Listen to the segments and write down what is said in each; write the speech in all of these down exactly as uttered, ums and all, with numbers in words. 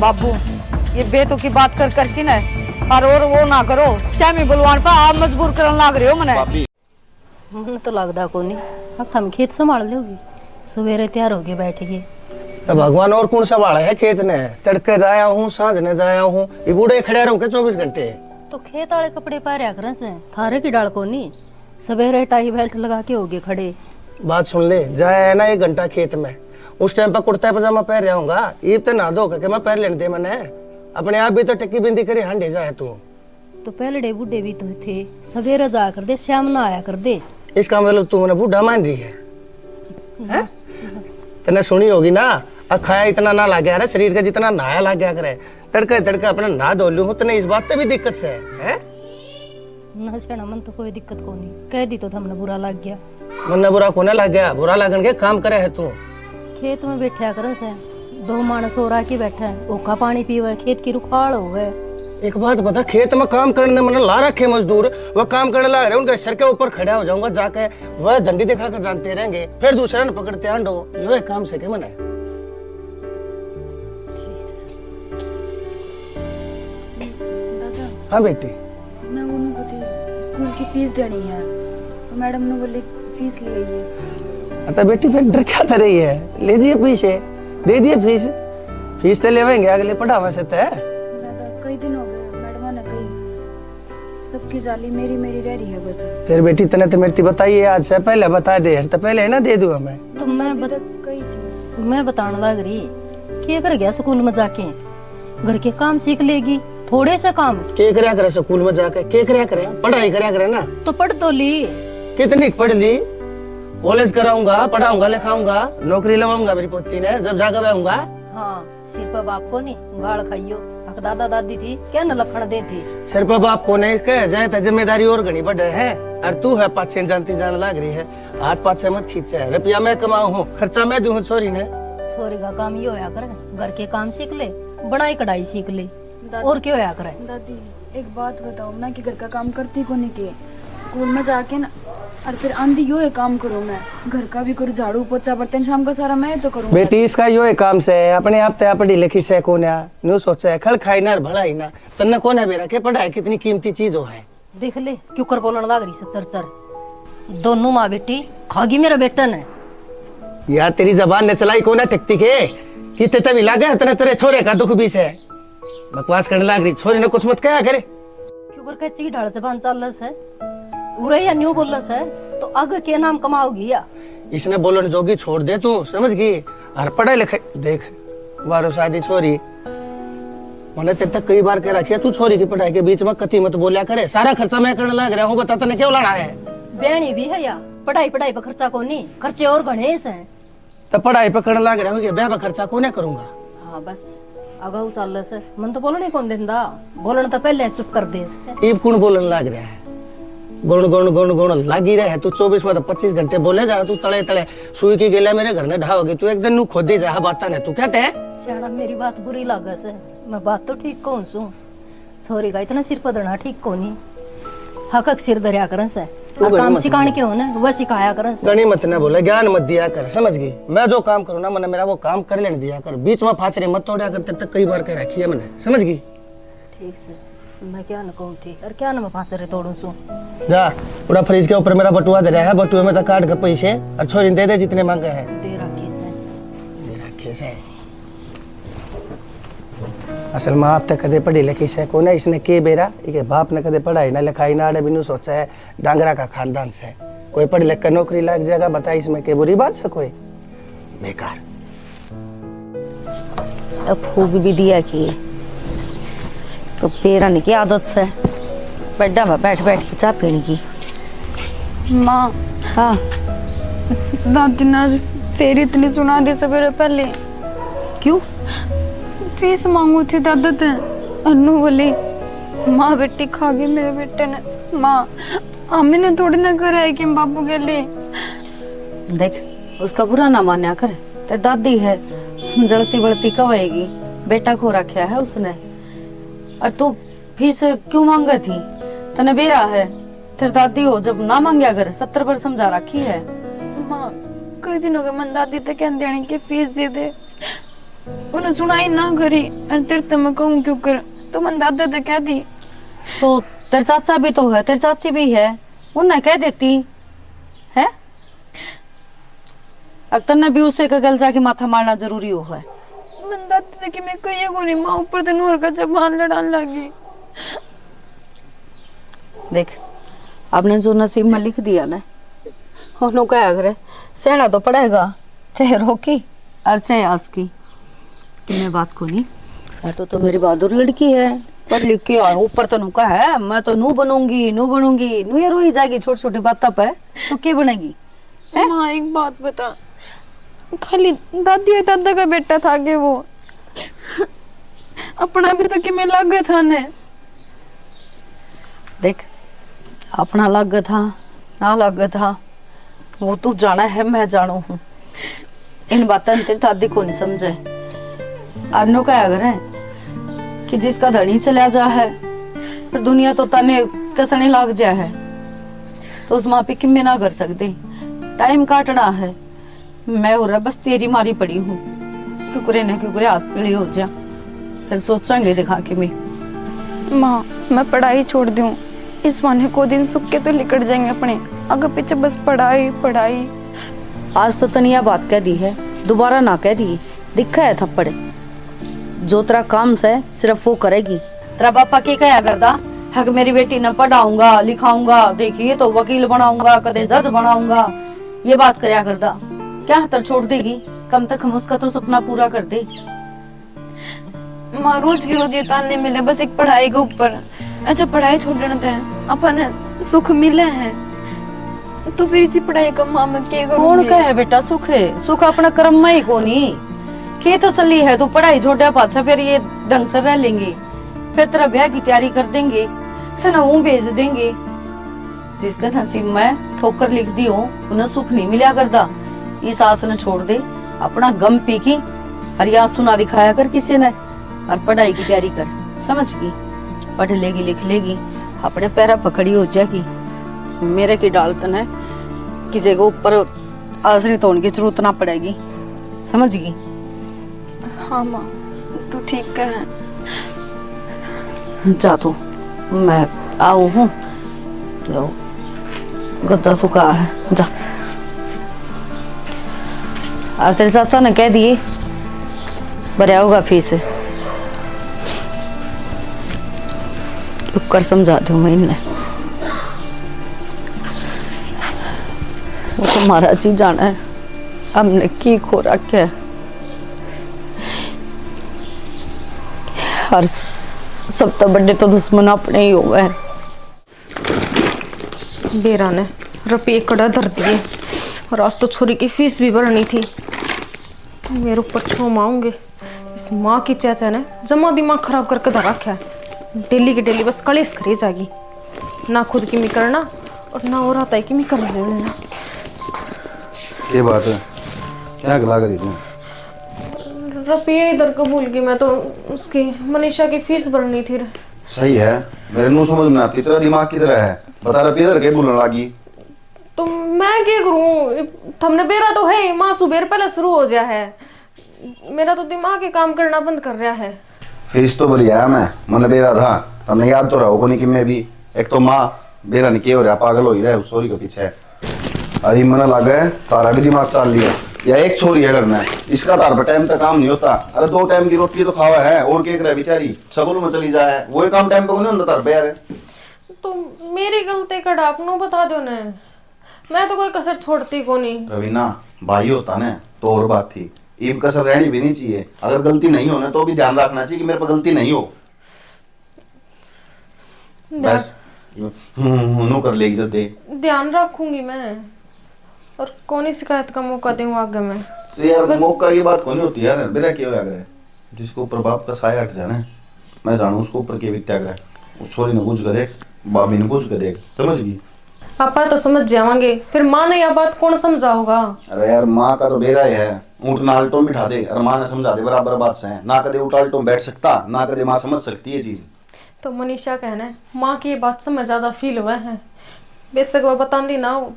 बाबू, ये बेतुकी बात कर करके ना, और, और वो ना करो, श्यामी बलवान पे आप मजबूर करन लाग रहे हो मने। भाभी। मन तो लगदा कोनी, अब थम खेत संभाल लोगी। सवेरे तैयार होके बैठ गए। तो भगवान और कौन संभाला है खेत ने? तड़के जाया हूँ, सांझ ने जाया हूँ, ये बूढ़े खड़े रहूं के चौबीस घंटे? तो खेत वाले कपड़े पहरया करें से, थारे की डाल कोनी। सवेरे टाई बेल्ट लगा के होगे खड़े। बात सुन ले, जाया है ना एक घंटा खेत में, उस टाइम पर कुर्ता पजामा पहन रहा हूँगा, ईब तो नहा धो के मैं पहन लेने दे मने। अपने आप भी तो टक्की बिंदी करे हांडे जाए तू। तो पहलड़े बूढ़े भी तो थे, सवेरे जाया कर दे, शाम ना आया कर दे। इसका मतलब तू मने बूढ़ा मान रही है, हैं? तने सुनी होगी ना, अखाया इतना ना लाग्या रे शरीर का जितना नहाया लाग्या करे। तड़के तड़के अपने नहा धो लूं, तने इस बात पे भी दिक्कत से है, हैं? ना सेना, मन तो कोई दिक्कत कोनी, कह दी तो थमने बुरा लग गया। मन्ने बुरा कोने लग गया, बुरा लगन के काम करे है तू। खेत में बैठा करे से, दो माणस और आके बैठे हैं, ओका पानी पीवे, खेत की रुखाल होवे। एक बात बता, खेत में काम करने मने ला रखे मजदूर, वो काम करने ला रहे, उनके सर के ऊपर खड़ा हो जाऊंगा जाके, वह झंडी दिखा के जानते रहेंगे, फिर दूसरा ने पकड़ते आंडो, यो एक काम से के मने। दादा, हाँ बेटी। मैं वो उनको थी स्कूल की फीस देनी है, तो मैडम ने बोली फीस ले आइए। अतः बेटी फिर डर क्या था रही है, ले दिए फीस है, दे दिए फीस, फीस तो लेवेंगे, अगले पढ़ावा से तय। दादा, कई दिन हो गए, मैडम ने कही सबकी जाली मेरी मेरी रह रही है बस। फिर बेटी तने तो मेरी बताई है, आज से पहले बता दे, तो पहले है ना दे दूंगा मैं। तो मैं बत... तक कही थी। मैं बताने लग रही, क्या कर गया स्कूल में जाके? घर के काम सीख लेगी, थोड़े से काम। के करया करे स्कूल में जाके, के करया करे? पढ़ाई करया करे ना। तो पढ़ तो ली। कितनी पढ़ ली? कॉलेज कराऊंगा, पढ़ाऊंगा, लिखाऊंगा, नौकरी लवाऊंगा मेरी पोती ने, जब जाके बैठूंगा। हाँ, सिर पे बाप को नहीं, गाल खाइयो। अक दादा दादी थी, क्या न लखण दे थी। सिर पे बाप को नहीं, कह जाए तो जिम्मेदारी और घनी बढ़े है, और तू है पाछे जानती जान लाग रही है। हाथ पाछे मत खींचे, रुपया मैं कमाऊं हूँ, खर्चा मैं दूं हूँ छोरी ने। छोरी का काम ये होया करे, घर के काम सीख ले, बुनाई कढ़ाई सीख ले, दादी, और क्या होया करे? दादी, एक बात बताओ, मैं कि घर का काम करती कोनी के? स्कूल में जाके ना, और फिर आंधी यो है काम करूँ मैं, घर का भी करूँ, झाड़ू पोछा बर्तन शाम का सारा मैं तो करूँ। बेटी, इसका यो है काम से, अपने आप ते आप पढ़ी लिखी से कोन्या, न्यू सोचे, खल खाई ना और भला ही ना, तन्ने कोन्या बेरा के पढ़ाई कितनी कीमती चीज हो है। देख ले, क्यों कर बोलण लाग रही से चर चर। दोनों माँ बेटी खागी मेरे बेटे ने। यार, तेरी जबान ने चलाई कोना टकती के? कितने तभी लागे इतने तेरे छोरे का दुख भी से। बकवास करने लाग रही, छोरी ने कुछ मत कहा करे। क्यों कर कैची की ढाल जबान चाल से? उरे या न्यू बोल से, तो आगे के नाम कमाओगी या? इसने बोलन जोगी छोड़ दे तू, समझ गई? और पढ़ाई लिखाई देख, बारह शादी छोरी। मैंने तेरे तक कई बार कह रखी है, तू छोरी की पढ़ाई के बीच में कती मत बोलिया करे। सारा खर्चा मैं करने लाग रहा हूँ, बता तने क्यों लाना है? बहनी भी है या? पढ़ाई, पढ़ाई पर खर्चा कोनी, खर्चे और घणे से। तो पढ़ाई पर करने लाग रहा हूँ, ये ब्याह पर खर्चा कोने करूंगा? हाँ, बस अगाऊ चाल से, मन तो बोलने कौन देंदा, बोलने तो पहले चुप कर दे से। इब कौन बोलने लाग रहा है? गुण, गुण, गुण, गुण लागी रहे तू, चौबीस में तो पच्चीस घंटे बोले जा तू, तले, तले सुई की गेला मेरे घर ने ढाओगे तू, एक दिन नू खोदी जा बातां ने तू, कहते हैं? सियाणा, मेरी बात बुरी लागे से, मैं बात तो ठीक कहूँ सू, छोरी का इतना सिर पदना ठीक कोनी। हक हक सिर धरया करन से, तू और घणी काम मत सिखाण बोल। के हो ना, वह सिखाया करन से। घणी मत ना बोले, ज्ञान मत दिया कर, समझ गई? मैं जो काम करूँ ना, मैंने मेरा वो काम कर लेने दिया कर, बीच में फाचरे मत तोड़ा कर, तेरे तक कई बार कह रखी है मैंने, समझ गई? ठीक से, मैं क्या न कहूँ थी, और क्या न मैं फांसरे तोड़ू सू। जा, पूरा फ्रिज के ऊपर मेरा बटुआ धरया है, बटुए में तो काट के पैसे, और छोरी ने दे दे जितने मांगे हैं। दे रखे से। दे रखे से। असल में आप तो कदे पढ़ी लिखी से कोने, इसने के बेरा, इके बाप ने कदे पढ़ाई ना लिखाई ना, आड़े बिनु सोचा है, डांगरा का खानदान से। कोई पढ़ लिख के नौकरी लग जाएगा, बता इसमें के बुरी बात से कोई? बेकार। अब फूक भी दिया कि तो पेरन की आदत से बेडा में बैठ बैठ के चाय पीने की। माँ। हाँ। दादी ने आज फिर इतनी सुना दी सवेरे पहले। क्यों? फीस मांगू थी दादा ते। अन्नू बोली, माँ बेटी खा गई मेरे बेटे ने। माँ, आमी ने थोड़ी ना घर आए कि बाबू के लिए। देख, उसका बुरा ना मान्या कर, तेरी दादी है, जलती बलती कहेगी, बेटा खो रखा है उसने। और तू फीस क्यों मांगे थी? तने बेरा है, तेरी दादी हो जब ना मांग्या कर, सत्तर बार समझा रखी है। माँ, कई दिन हो गए मन दादी ते कहन देने की फीस दे दे। उन्हें सुनाई ना करी, और तेरे ते मैं कहूँ क्यों कर, तो मन दादा ते कह दी। तो तेरे चाचा भी तो है, तेरे चाची भी है, उन्हें कह देती है। अब तन्ने भी उसे के गल जाके माथा मारना जरूरी हो है। मन दादा ते कि मैं कहिए को नहीं, माँ ऊपर ते नूर का जबान लड़ान लगी। देख, आपने जो नसीब में लिख दिया ना, उन्हों कहा करे, सहना तो पड़ेगा, चाहे रोकी और चाहे आस की। कि मैं बात को नहीं, मैं तो, तो मेरी बहादुर लड़की है, पढ़ लिख के और ऊपर तो नु कहा है, मैं तो नू बनूंगी, नू बनूंगी, नू ये रोई जाएगी छोटी छोटी बातों पे, तो क्या बनेगी? हैं? माँ, एक बात बता, खाली दादी और दादा का बेटा था के वो? अपना भी तो किमें लागे था ने। देख, अपना लागे था, ना लागे था, वो तू जाना है, मैं जानू हूँ। इन बातों ने तेरी दादी को नहीं समझे। अनु कहा करे कि जिसका धनी चला जा है, पर दुनिया तो तने कसने लाग जा है, तो उस माँ पे किमें ना कर सकते। टाइम काटना है। मैं हो रहा बस तेरी मारी पड़ी हूँ, क्यों करे ना क्यों करे हाथ पीले हो जा, फिर सोचांगे दिखा के मैं। माँ, मैं पढ़ाई छोड़ दूँ, इस बहाने को दिन सुख के तो लिकट जाएंगे अपने, आगे पीछे बस पढ़ाई, पढ़ाई। आज तो तनिया बात कह दी है, दोबारा ना कह दी, दिखा है थप्पड़। जो तेरा काम से सिर्फ वो करेगी। तेरा पापा के कहा करदा, हक मेरी बेटी ने पढ़ाऊंगा, लिखाऊंगा, देखिए तो वकील बनाऊंगा, कदे जज बनाऊंगा, ये बात करया करदा। क्या हतर छोड़ देगी? कम से कम उसका तो सपना पूरा कर दे। माँ, रोज के रोज ये ताने मिले, बस एक पढ़ाई के ऊपर। अच्छा, पढ़ाई छोड़ने ते अपन सुख मिले हैं, तो फिर इसी पढ़ाई का माँ मैं के करूँगी? कौन कहे बेटा सुख है? सुख अपना कर्म में ही कोनी। के तसल्ली है, तू पढ़ाई छोड़ा पाछा, फिर ये ढंग से रह लेंगे, फिर तेरा ब्याह की तैयारी कर देंगे, तेना ऊँ भेज देंगे। जिसके नसीब में ठोकर लिख दी हो, उन्हें सुख नहीं मिला करता। इस आस ने छोड़ दे, अपना गम पी की, और ये आंसू ना दिखाया कर किसी ने, और पढ़ाई की तैयारी कर, समझ गई? पढ़ लेगी, लिख लेगी, अपने पैरों पर खड़ी हो जाएगी। मेरे की डाल तने किसी के ऊपर आश्रित होने की जरूरत ना पड़ेगी, समझ गई? हाँ माँ, तू ठीक कहे। जा तू, मैं आऊँ हूँ। लो, गद्दा सुखा है, जा। और तेरे चाचा ने कह दिए, भरया होगा फीस। ऊपर समझा दूँ मैं इन्हें। वो तो महाराज जी जाना है, हमने की खो रखा है। हर स-, सब तो बड़े तो दुश्मन अपने ही होवे। बेरा ने रुपये कड़ा धर दिए और आज तो छोरी की फीस भी भरनी थी। मेरे ऊपर छो माऊंगे। इस माँ की चाचा ने जमा दिमाग खराब करके धर रखा है। डेली के डेली बस कलेश करे जागी, ना खुद की मी करना और ना और आता है कि मी कर लेना। ये बात है, क्या गला करी तू? रुपये इधर को भूल गई मैं तो, उसकी मनीषा की फीस भरनी थी। सही है, मेरे नू समझ में आती, तेरा दिमाग किधर है? बता, रुपये इधर के भूलने लागी। तो मैं क्या करूं, थमने बेरा तो है, माँ सुबेर पहले शुरू हो गया है। मेरा तो दिमाग ही काम करना बंद कर रहा है। फीस तो भरी आया मैं, मन्ने बेरा था, तन्ने याद तो रहो कोनी कि मैं भी, एक तो माँ बेरा ने के हो रहा, पागल हो ही रहा है उस छोरी के पीछे। अरे मन्ने लागे तारा भी दिमाग चाल लिया, या एक छोरी है घर में, इसका तार पर टाइम तक काम नहीं होता। अरे दो टाइम की रोटी तो खावा है, और के करे बेचारी, स्कूल में चली जाए, वो ही काम टाइम पे कोनी होता तार पे यार। तो मेरी गलती कड़ा, आप नू बता दो ना। मैं तो कोई कसर छोड़ती कोनी। रवीना, भाई होता ना तो और बात थी, इब कसर रहनी भी नहीं चाहिए। अगर गलती नहीं हो ना तो भी ध्यान रखना चाहिए कि मेरे पे गलती नहीं हो। ध्यान बस, हूं, हूं, नू कर लेगी जब दे। ध्यान रखूंगी मैं, और कोनी शिकायत का मौका दूं आगे मैं। तो यार, बस मौका की बात कोनी होती यार, बेरा के होया करे? जिसके ऊपर बाप का साया हट जाए ना, मैं जानू उसके ऊपर के बीत्या करे। उस छोरी ने कुछ करे, भाभी ने कुछ करे, समझ गई? पापा तो समझ जावांगे, फिर माँ ने यह बात कौन समझाओगा? अरे यार, माँ का तो बेरा ही है, ऊँट ना आल्टो में बिठा दे और माँ ने समझा दे, बराबर बात से है। ना कदे ऊँट आल्टो में बैठ सकता, ना कदे माँ समझ सकती है चीज। तो मनीषा कहना है, माँ की ये बात से मैं ज्यादा फील हुआ है, बेशक वो बतांदी ना हो।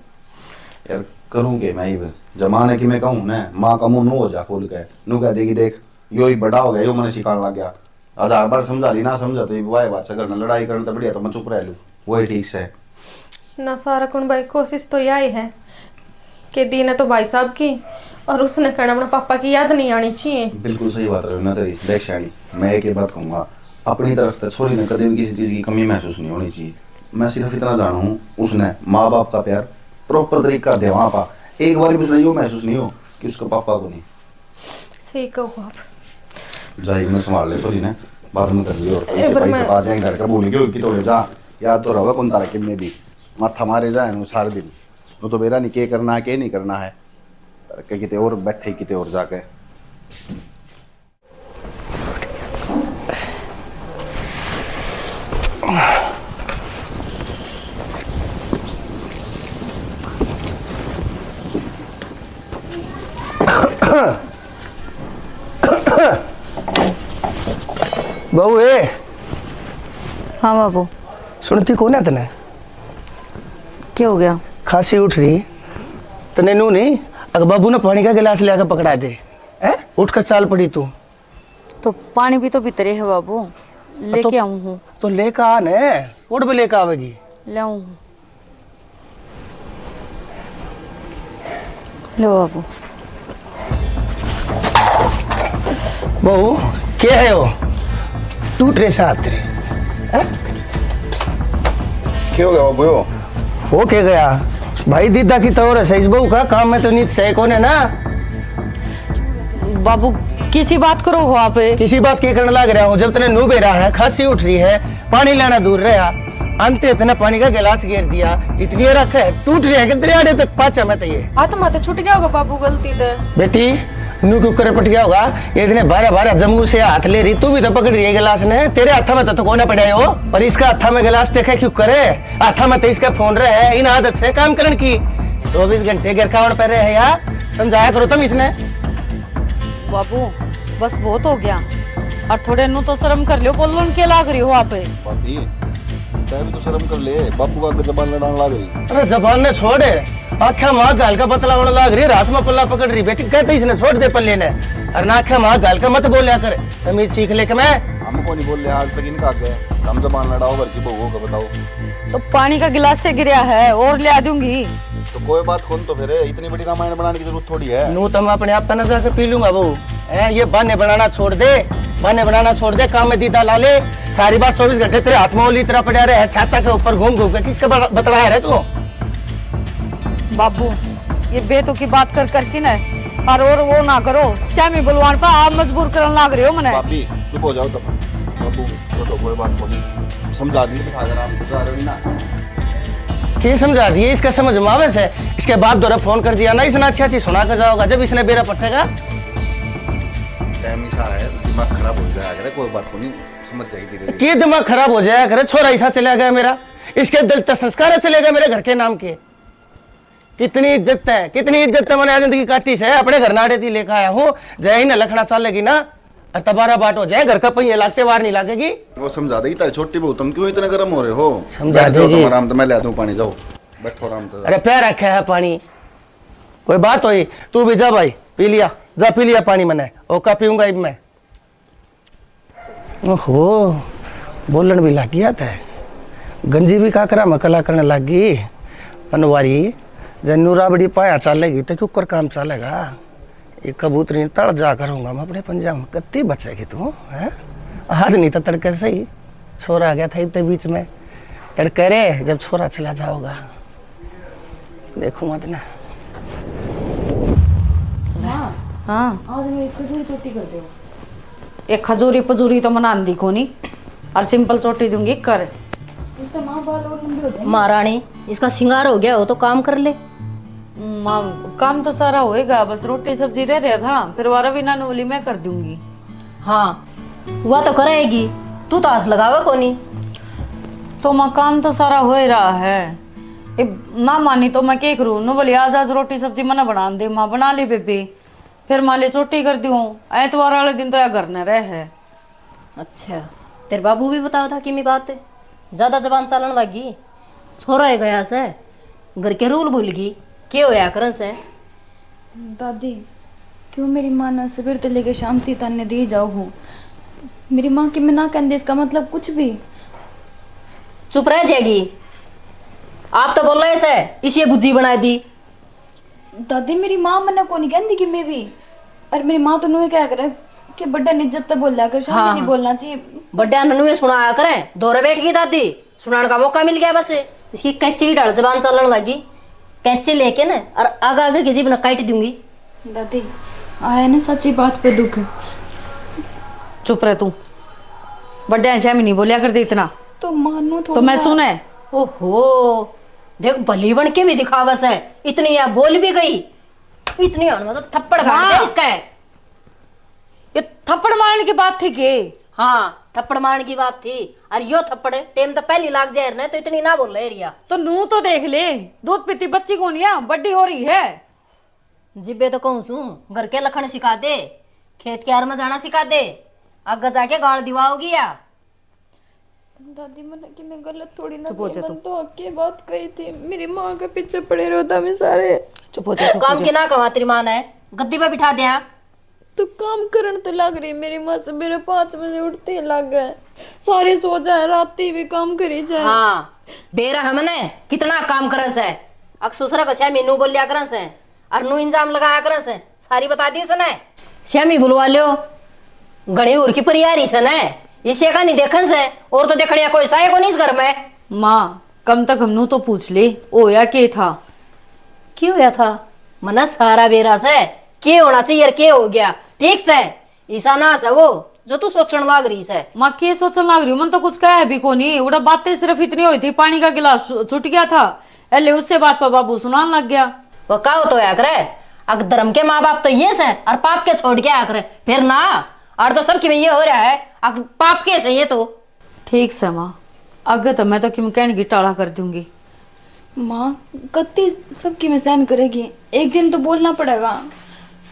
यार, करूँ के मैं इब? जब माँ ने कि मैं कहूँ ना, माँ का मुंह नू हो जा खोल के, नू कह देगी, देख, यो ही बड़ा हो गया, यो मने सिखाने लग गया। हजार बार समझा ली, ना समझा तो ये वाह बात से करना, लड़ाई करने तो बढ़िया तो मैं चुप रह लूँ, वही ठीक से। ना सारा कुण भाई, कोशिश तो यही है कि दी ने तो भाई साहब की और उसने कहना अपने पापा की याद नहीं आनी चाहिए। बिल्कुल सही बात रही ना तेरी। देख सियाणी, मैं एक ही बात कहूंगा, अपनी तरफ तो छोरी ने कदे भी किसी चीज की कमी महसूस नहीं होनी चाहिए। मैं सिर्फ इतना जानू हूँ, उसने माँ बाप का प्यार प्रॉपर तरीका देवा पा, एक बार भी उसने यो महसूस नहीं हो कि उसका पापा को नहीं। सही कहो आप। जा, इन्हें संभाल ले छोरी ने, बाद में कर लियो। और ए, ऐसे पर भाई मैं तो आ जाए घर का, भूल गयो कि तो जा, याद तो रहा कौन तारा किन्ने भी माथा मारे जाए नु सारे दिन। वो तो बेरा नहीं के करना है, के नहीं करना है, करके किते और बैठे, किते और जाके। बहू ए। हाँ बाबू। सुनती कौन है तने? क्या हो गया? खांसी उठ रही। तने नू नहीं, अगर बाबू ने पानी का गिलास ले आके पकड़ा दे। हैं? उठ कर चाल पड़ी तू। तो पानी भी तो भीतरे है बाबू, तो लेके आऊं हूँ। तो लेकर आ ने, उठ भी लेकर आवेगी। ले आऊं हूँ। लो बाबू। बहू, क्या है वो? टूट रहे साथ तेरे, हैं? क्या हो गया बाबू यो? हो के गया? भाई दीदा की तौर है, सही बहू का काम में तो नीत सही कौन है ना। बाबू, किसी बात करो हो आप? किसी बात की करने लाग रहा हूँ? जब तने नू बेरा है, खांसी उठ रही है, पानी लाना दूर रहा, अंत इतना पानी का गिलास गिर दिया, इतनी रख है, टूट रही है कि दरियाड़े तक पाचा में तो ये। आत्मा तो छूट गया होगा बाबू गलती ते। बेटी, नू क्यों करे पट गया होगा? ये इतने बारह बारह जम्मू से हाथ ले रही, तू भी तो पकड़ रही है गिलास ने, तेरे हाथा में तो, तो कोना पड़ा हो, पर इसका हाथा में गिलास देखे क्यों करे? हाथा में तो इसका फोन रहे, इन आदत से काम करण की। चौबीस घंटे गिर खावड़ पर रहे यार, समझाया करो तुम इसने। बाबू, बस बहुत हो गया। और थोड़े नू तो शर्म कर लियो, बोलन के लाग रही हो आप? भाभी, तै भी तो शर्म कर ले, बापू का आगे जबान लड़ाने लाग रही। अरे जबान ने छोड़, आख्या माँ गाल का बतलावण लाग रही, रात में पल्ला पकड़ रही। बेटी कहते इसने छोड़ दे पल्ले ने, अरे ना आख्या माँ गाल का मत बोल्या कर, तमीज सीख ले के मैं। हम को नहीं बोल ले आज तक इनका आगे, हम जबान लड़ाओ घर की बहू होगा बताओ। तो पानी का गिलास से गिरया है और ले आ दूंगी। तो कोई बात कौन, तो फिर इतनी बड़ी रामायण बनाने की जरूरत थोड़ी है। नू तो मैं अपने आप पे ना जाके पी लूंगा बहू। हैं, ये बहाने बनाना छोड़ दे, बहाने बनाना छोड़ दे, काम में दीदा ला ले। सारी बात चौबीस घंटे तेरे हाथ में ओली तरह पड़ा रहे, छाता के ऊपर घूम घूम के किसका बतला रहे तू? बाबू, ये बेतुकी बात कर करके ना, और, और वो ना करो, श्यामी बलवान पर आप मजबूर करने लाग रहे हो मने। भाभी, चुप हो जाओ तुम। बाबू, छोड़ो, कोई बात नहीं, समझा देंगे, बिठा कर आराम से जा रहे हो ना। के समझा दिए? इसका समझ में आवे से? इसके बाप द्वारा फोन कर दिया ना, इसने अच्छी अच्छी सुना के जाओगा, जब इसने बेरा पटेगा। टाइम ऐसा है, दिमाग खराब हो जाया करे, कोई बात को नहीं, समझ जाएगी धीरे धीरे। के दिमाग खराब हो जाया करे, छोरा ऐसा चला गया मेरा, इसके दिल तक संस्कार चले गए मेरे घर के नाम के। कितनी इज्जत है, कितनी इज्जत है, मैंने जिंदगी काटी से, अपने घर नाड़े दी लेकर आया हूँ, जय ही न लखना चालेगी ना, और तबारा बाट हो जाए, घर का पहिए लागते बार नहीं लागेगी। वो समझा देगी तारी छोटी बहू, तुम क्यों इतने गर्म हो रहे हो? समझा बैठ जाओ देगी। तुम आराम से, मैं ले दूं पानी, जाओ बैठो आराम से। अरे प्यार रखा है पानी, कोई बात होई, तू भी जा भाई, पी लिया, जा पी लिया पानी मैंने, ओका पीऊंगा इब मैं। ओहो, बोलण भी लाग गया तै। गंजी भी काकरा में कला करने लाग गई। अनवारी, जै नूरा बड़ी पाया चालेगी तो क्यों कर काम चालेगा? ये कबूतरी तड़ जा करूंगा मैं अपने पंजा में। कत्ती बचेगी तू, हैं? आज नहीं तो तड़के से ही छोरा आ गया था इतने बीच में। तड़के रे, जब छोरा चला जाओगा, देखूंगा तने। माँ, हाँ। आज मेरी खजूरी चोटी कर दो। एक खजूरी पजूरी तो मना आंदी कोनी, और सिंपल चोटी दूंगी कर। उससे माँ बाल और लंबे हो जाएंगे। महारानी, इसका श्रृंगार हो गया हो तो काम कर ले। माँ, काम तो सारा होएगा, बस रोटी सब्जी रह रहा था, फिर वा रवीना ने बोली मैं कर दूंगी। हाँ, वा तो करेगी, तू तो हाथ लगावे कोनी। तो माँ, काम तो सारा हो ही रहा है, इब ना मानी तो मैं के करूँ? नु बोली आज आज रोटी सब्जी मना बना दे। माँ, बना ली बेबे। फिर माँ ले चोटी कर दूँ, ऐतवार वाले दिन तो या घर न रह है। अच्छा, तेरे बाबू भी बताओ था किमी बात, ज्यादा जबान चालन लग गई। छोरा ही गया से, घर के रूल भूल गई, के होया करन से? दादी, क्यों मेरी माँ ने सवेर ते लेके शाम ती ताने दी जाओ हूँ। मेरी माँ की मैं ना कहंदी, इसका मतलब कुछ भी। चुप रह जाएगी। आप तो बोल रहे से, इसी बुद्धि बना दी। दादी, मेरी माँ मन्ने कोनी कहंदी कि मैं भी, पर मेरी माँ तो नुए कहा करे कि बड्डा ने इज्जत तो बोला कर, शाम हाँ, नहीं हाँ। बोलना चाहिए। बड्डा ने नुए सुनाया करे, दौरे बैठ गई दादी। सुनाने का मौका मिल गया बस। इसकी कैंची की ढाल जबान चलने लगी। कैंची लेके ना और आगे आगे की जीभ न काट दूंगी। दादी, आया ना सच्ची बात पे दुख। चुप रह तू, बड्डे हैं, नहीं बोलिया करते इतना। तो मानू तो थोड़ी मैं ना। सुने। ओहो, देख भली बन के भी दिखावस है, इतनी या बोल भी गई, इतनी हन में तो थप्पड़ खा माँ। दे इसका है। ये थप्पड़ मारने की बात थी के? हाँ, थप्पड़ मारने की बात थी। और यो थप्पड़ टेम तो पहली लाग जाए ना, तो इतनी ना बोल रही रिया। तो नू तो देख ले, दूध पीती बच्ची कोनी है, बड्डी हो रही है। जिब्बे तो कहूँ सूं, घर के लखण सिखा दे, खेत के आर में जाना सिखा दे, आगे जाके गाल दिवाओगी या। दादी, मैंने कि मैं गलत थोड़ी ना चुप हो कही, जा तू। मैंने तो हक की बात कही थी। मेरी माँ के पीछे पड़े रहो था मैं सारे। चुप हो जा, चुप हो काम जा। की ना कहा तेरी माँ ने, गद्दी पे बिठा दिया। तो काम करन तो लग रही मेरी माँ, सवेरे पाँच बजे उठती ही लग गए, सारे सो जाए, राती भी काम करी जाए। हाँ, बेरा हमने कितना काम करे से, अक ससुरा का छह महीनू बोलिया करे से, और नू इंजाम लगाया करे से, सारी बता दी उसने। श्यामी बुलवा ल्यो, घणी उर की परियारी से ने, इसे का नहीं देखन से, और तो देखने कोई साय को नहीं इस घर में। माँ, कम तक हमनू तो पूछ ले, होया के था? के होया था? मना सारा बेरा से, के होना चाहिए और के हो गया, ठीक से? ईसा ना से वो, जो तू सोचण लाग रही से। माँ, के सोचण लाग रही हूँ? मन तो कुछ कहा भी कोनी। उड़ा बातें सिर्फ इतनी हुई थी, पानी का गिलास छु-, छूट गया था, एले उससे बात पर बाबू सुनान लग गया। वो का तो होया करे, अक धर्म के माँ बाप तो ये से, और पाप के छोड़ के आया करे। फिर ना, और तो सब की में ये हो रहा है, अक पाप के से ये तो। ठीक से माँ, आगे तो मैं तो किम कहने की टाला कर दूंगी। माँ, कत्ती सबकी में सहन करेगी, एक दिन तो बोलना पड़ेगा।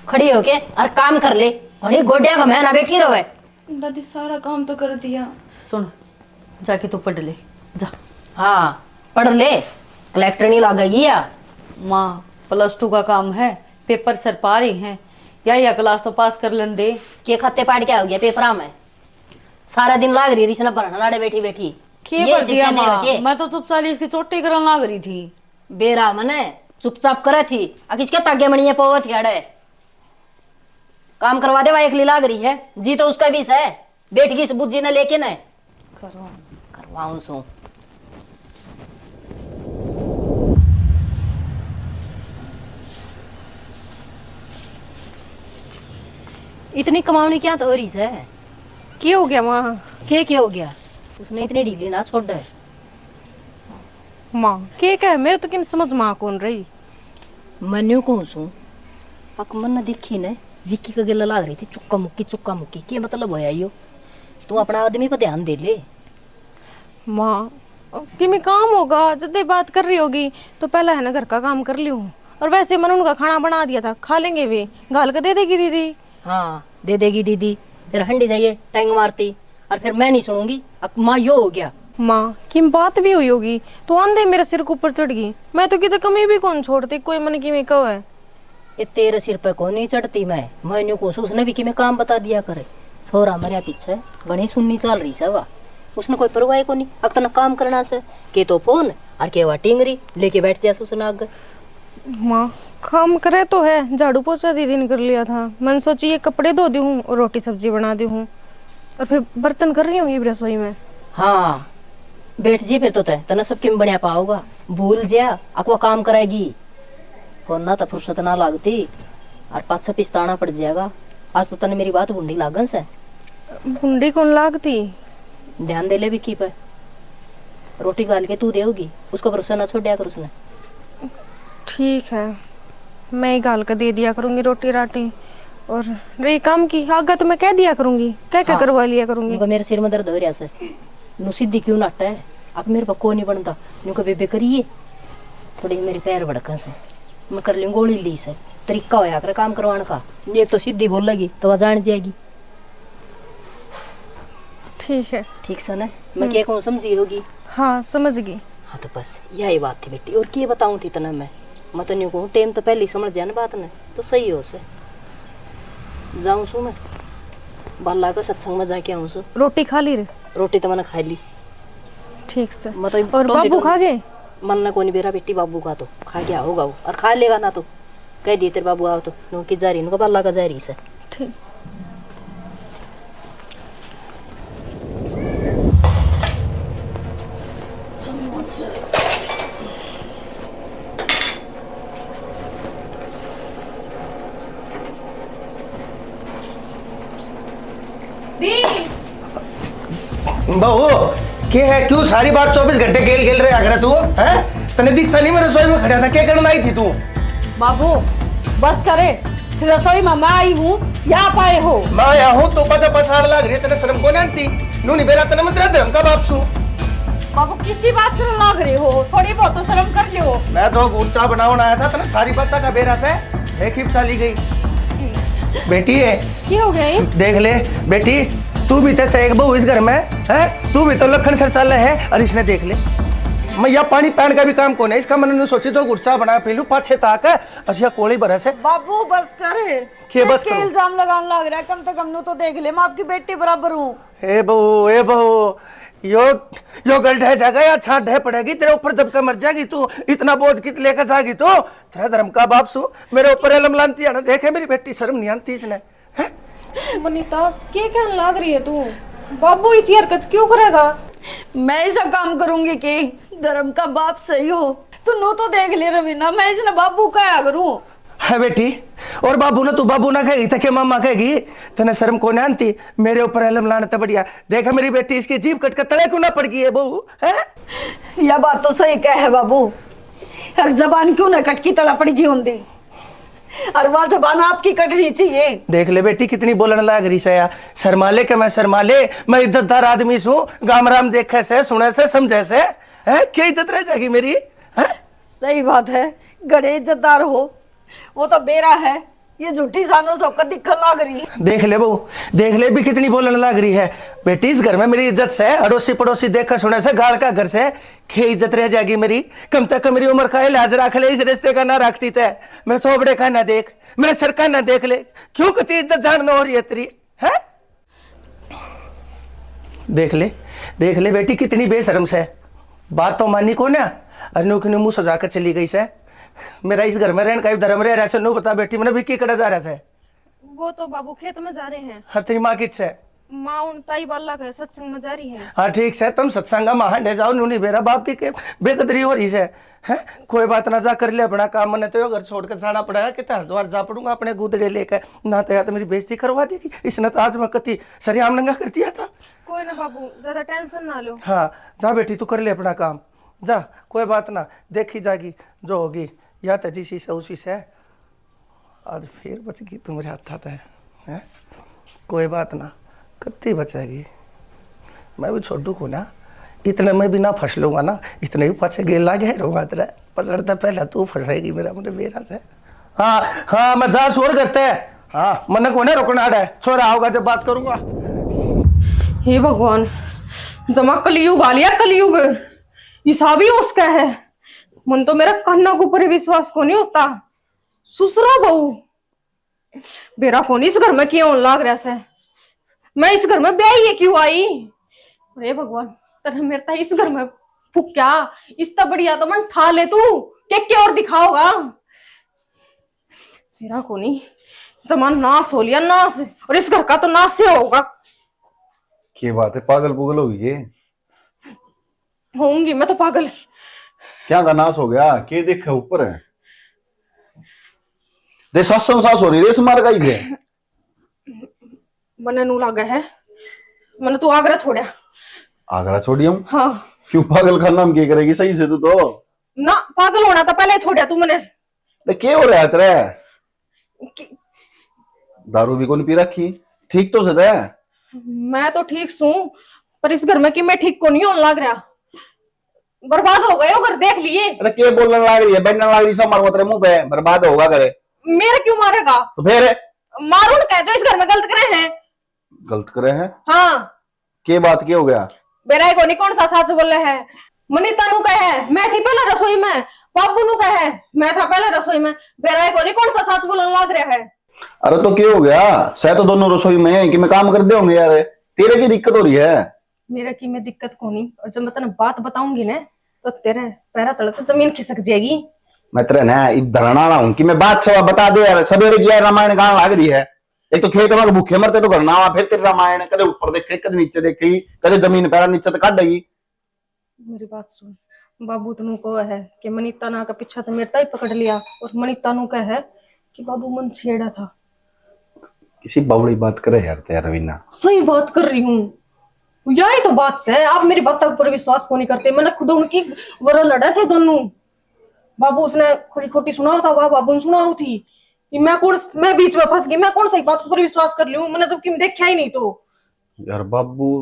खड़ी होके और काम कर ले, घणी गोड्या का मैं ना बैठी रहो है। दादी, सारा काम तो कर दिया। सुन, जाके तू पढ़ ले, जा। हाँ, पढ़ ले, कलेक्टर नहीं लागेगी या। माँ, प्लस टू का काम है, पेपर सर पा रही हैं, या या क्लास तो पास कर लेन दे। के खत्ते पाड़ के हो गया पेपरा में? सारा दिन लाग रही रिसना भरना लाड़े बैठी बैठी। के ये भर दिया शिक्षा देवा माँ? के? मैं तो चुपचाप इसकी चोटी करन लाग रही थी। बेरा मने चुपचाप करे थी, आ किसके तागे मणिये पवत खड़े। काम करवा दे, वा एकली लाग रही है, जी तो उसका भी है, बैठ गई इस बुज्जी ने लेके ने। करवाऊं। करवाऊं सो। इतनी कमावनी क्या तो हो रही से? के हो गया माँ? के, के हो गया? उसने इतनी ढीली ना छोड़ है। माँ, के कहे? मेरे तो किम समझ में आ कौन रही। मैं न्यू कहूँ सूं, पक मन न देखी ने, विक्की का गेला लाग रही थी, चुक्का मुक्की, चुक्का मुक्की। के मतलब होया यो? तू अपना आदमी पर ध्यान दे ले। माँ, किमी काम होगा, जब ये बात कर रही होगी, तो पहला है ना घर का काम कर लियो हूँ। और वैसे मन उनका खाना बना दिया था, खा लेंगे वे, घाल के दे देगी दीदी। हाँ, दे देगी दीदी। फिर हंडी जाइए, टैंग मारती, और फिर मैं नहीं सुनूंगी। अक माँ, यो हो गया। माँ, किम बात भी हुई होगी, तो आंधे मेरे सिर के ऊपर चढ़ गई। मैं तो किते कमी भी कौन छोड़ती, कोई मन किमी कहे। ये तेरे सिर पे कोनी चढ़ती मैं, मैं न्यू कहूँ सूं, उसने भी किमे काम बता दिया करे। छोरा मरया पीछे घणी सुन्नी चाल रही से वा, उसने कोई परवाह कोनी। अक तने काम करना से, के तो फोन और के वा टिंगरी लेके बैठ जा उसने आगे। माँ, काम करे तो है, झाड़ू पोछा दीदी ने कर लिया था। मैंने सोची ये कपड़े धो दी हूँ और रोटी सब्जी बना दी हूँ, और फिर बर्तन कर रही हूँ ये रसोई में। हाँ, बैठ जी फिर तो तै, तने सब किम बढ़िया पाओगा। भूल जा, अक वा काम करेगी। फोन ना तो फुर्सत ना लागती, और पाछे पछताना पड़ जाएगा। आज तो तने मेरी बात भुंडी लागन से। भुंडी कौन लागती? ध्यान दे ले विक्की पे। रोटी घाल के तू देगी, उसको भरोसा ना छोड़या कर उसने। ठीक है, मैं ही घाल के दे दिया करूँगी रोटी राटी। और रही काम की, आगे तो मैं कह दिया करूँगी, कह के हाँ। करवा लिया करूँगी। उनको मेरे सिर में दर्द हो रहा से, नु सीधी क्यों नाटा है, अब मेरे पे को नहीं बनता, नु कभी बेकरिए। थोड़ी मेरी पैर भड़कन से, मैं कर लूँ गोली ली से। तरीका होया करे काम करवाने का, एक तो सीधी बोलेगी तो वह जान जाएगी। ठीक है। ठीक से ना, मैं हम्म। के कहूँ समझी होगी? हाँ, समझ गई। हाँ, तो बस यही बात थी बेटी, और के बताऊँ थी तने मैं? मैं तो न्यू कहूँ, टेम तो पहले ही समझ जाए ना बात ने, तो सही हो से। जाऊँ सू मैं, बाला का सत्संग में जाके आऊँ सू। रोटी खा ली रे? रोटी तो मैंने खा ली। ठीक से। मैं तो और टोंदी बाबू टोंदी खा गए? मन ने कोनी बेरा बेटी, बाबू का तो खा गया होगा वो, और खा लेगा ना तो कह दिए तेरे बाबू आओ तो, नो की जा रही, नो बाला का जा रही से। ठीक। दी। बहू, के है, क्यों सारी बात चौबीस घंटे गेल गेल रहा करे तू, हैं? तने दिखता नहीं मैं रसोई में खड़ा था, क्या करने आई थी तू? बाबू, बस करे, रसोई में मैं आई हूँ या आप आए हो? मैं आया हूँ तो पचा पछाड़ लाग रही है, तने शर्म को नहीं आती? नू नहीं बेरा तने मतलब धर्म का बाप सू। बाबू, किसी बात कर लाग रहे हो? थोड़ी बहुत तो शर्म कर लो। मैं तो गुड़ चाह बनावन आया था, तने सारी बात का बेरा से एक ही चली गई। बेटी है, की हो गई? देख ले बेटी, तू भी तो सही एक बहू इस घर में, हैं? तू भी तो लखन सर चल है। और इसने देख ले, मैं या पानी पहन का भी काम कोने, इसका मन ने सोची तो गुड़ चाह बना पी लूं पाछे ताक, और या कोली भरा से। बाबू, बस कर। के बस के करूं? इल्जाम लगाने लग रहा है, कम से कम नू तो देख ले, मैं आपकी बेटी बराबर हूँ। ए बहू, ए बहू, यो, यो गल ढह जाएगा या छांट ढह पड़ेगी, तेरे ऊपर दबकर मर जाएगी तू। इतना बोझ कित लेकर जाएगी तू? तेरा धर्म का बाप सू, मेरे ऊपर इल्जाम लानती है ना, देखे मेरी बेटी, शर्म नहीं आती इसने। मनीता, के कहने लाग रही है तू? बाबू इसी हरकत क्यों करेगा? मैं ऐसा काम करूंगी कि धर्म का बाप सही हो। तू नू तो देख ले रवीना, मैं इसने बाबू कहा करूं। है बेटी, और बाबू ना तू बाबू ना कहेगी, तके मामा कहेगी। तने शर्म को ना आती, मेरे ऊपर इल्जाम लाने ते बढ़िया। देखा मेरी बेटी, इसकी जीभ कट के तले क्यों ना पड़ गई है बहू, हैं? या बात तो सही कह है बाबू, एक जबान क्यों ना कटकी तला पड़ गई होंदी। और वह जबान आपकी कटनी चाहिए। देख ले बेटी, कितनी बोलने लाग रही से या। शर्मा ले के मैं शर्मा ले, मैं इज्जतदार आदमी सूं, गाम राम देखे से, सुने से, समझे से, हैं? क्या इज्जत रह जाएगी मेरी, हैं? सही बात है, घणे इज्जतदार हो, वो तो बेरा है, ये झूठी जानो सो कदी दिखन लाग रही। देख ले बहू, देख ले भी कितनी बोलने लाग रही है। बेटी, इस घर में मेरी इज्जत से, अड़ोसी पड़ोसी देखे सुने से, गाल का घर से, के इज्जत रह जाएगी मेरी? कम से कम मेरी उम्र का लिहाज रख ले, इस रिश्ते का ना रखती तै। मेरे थोबड़े का ना देख, मेरे सर का ना देख ले, क्यों कती इज्जत जान ना हो रही है तेरी, हैं? देख ले, देख ले बेटी, कितनी बेशरम से, बात तो मानी को ना, और न्यू की न्यू मुंह सजा कर चली गई से। मेरा इस घर में रहने का ही धर्म रह रहा से, न्यू बता बेटी, मैंने भी की कड़ा जा रहा से। वो तो बाबू खेत में जा रहे हैं। हर तेरी माँ कित से? माँ उन ताई बाला के सत्संग में जा रही है। हाँ ठीक से, तुम सत्संग में हांडे जाओ, नूनी बेरा बाप की के बेकदरी हो रही से। हैं? कोई बात ना, जा कर ले अपना काम, मैंने तो यो घर छोड़ कर जाना पड़ेगा, कितना हरिद्वार जा पड़ूंगा अपने गुदड़े लेकर, ना तो या तो मेरी बेइज्जती करवा देगी, इसने तो आज मैं कति सरियाम नंगा कर दिया था। कोई ना बाबू, ज्यादा टेंशन ना लो। हाँ, जा बेटी, तू कर ले अपना काम, जा, कोई बात ना, देखी जागी जो होगी, या तो जिसी से उसी से। आज फिर बच गई तू मेरे हाथा तै, हैं? कोई बात ना, कत्ती बचेगी। मैं भी छोड़ू को ना, इतने में भी ना फंस लूंगा ना, इतने भी पाछे गेल लागे रहूंगा तेरे। पसड़ तै पहले तू फंसेगी मेरा, मुझे बेरा से। हाँ, हाँ, मैं जा शोर करते। हाँ, मन्ने कोने रोकना है, छोरा आओगा जब बात करूंगा। हे भगवान, जमा कलयुग आ लिया, कलयुग। हिसाब ही उसका है। मन तो मेरा कान्ना के ऊपर ही विश्वास को नहीं होता। ससुरा बहू, बेरा कोनी इस घर में क्या होने लाग रहा से? मैं इस घर में ब्याही है क्यों आई? अरे भगवान, तने मेरे ताई इस घर में फूक्या, इससे बढ़िया तो मन ठा ले तू, के के और दिखाओगा? बेरा कोनी, जमा नाश हो लिया, नाश, और इस घर का तो नाश ही होगा। के बात है, पागल पुगल होगी के? होऊंगी मैं तो पागल। क्या का नाश हो गया? के देखे ऊपर है? दे सासम सास हो रही, रेस मार गई है। मने नू लागे है, मने तू आगरा छोड़या। आगरा छोड़ी हम? हाँ। क्यों, पागल खाना में के करेगी सही से तू तो? ना, पागल होना था पहले छोड़या तू मने। अरे, के हो रहा है तेरे? कि- दारू भी कौन पी रखी? ठीक तो से तै? मैं तो ठीक सूं, पर इस घर में कि मैं ठीक को नहीं होने लाग रहा। बर्बाद हो गए हो घर, देख लिए। अरे, के बोलने लाग रही है, बैठने लाग रही, सब मारूंगा तेरे मुंह पे, बर्बाद होगा घर। मेरे क्यों मारेगा? तो फिर? मारूं कह जो इस घर में गलत करे हैं। गलत करे हैं? हाँ। के बात के हो गया? बेरा ही कोनी कौन सा सच बोले है। मनीता नू कहे, मैं थी पहले रसोई में। बाबू नू कहे, मैं था पहले रसोई में। बेरा ही कोनी कौन सा सच बोलने लाग रहा है। अरे तो क्या हो गया? सह तो दोनों रसोई में है, कि मैं काम कर दे होंगे यार, तेरे की दिक्कत हो रही है? मेरा की मैं दिक्कत कोनी, और जब मैं तने बात बताऊंगी ना, तो तेरे पैरा तले तो जमीन खिसक जाएगी। मैं तेरे ना इब धरना वाला हूँ कि मैं बात सवा बता दे यार, सवेरे की यार रामायण गान लाग रही है। एक तो खेत में भूखे मरते तो घर ना आवा, फिर तेरी रामायण, कदे ऊपर देखे, कदे नीचे देखे, कदे जमीन पैरा नीचे तो काटेगी। मेरी बात सुन, बाबू तनु को है कि मनीता ना का पीछा तो मेरे ताई पकड़ लिया, और मनीता नु कह है कि बाबू मन छेड़ा था। किसी बावड़ी बात करे यार, तेरा रवीना। सही बात कर रही हूँ, यही तो बात है। आप मेरी बातों पर विश्वास को नहीं करते। मैंने खुद उनकी वरा लड़ा थे दोनों। बाबू उसने खोटी खोटी सुनाओ था, वह बाबू ने सुनाओ थी कि मैं कौन, मैं बीच में फंस गई, मैं कौन सी बात पर विश्वास कर लूं, मैंने जबकि देखा ही नहीं तो। यार बाबू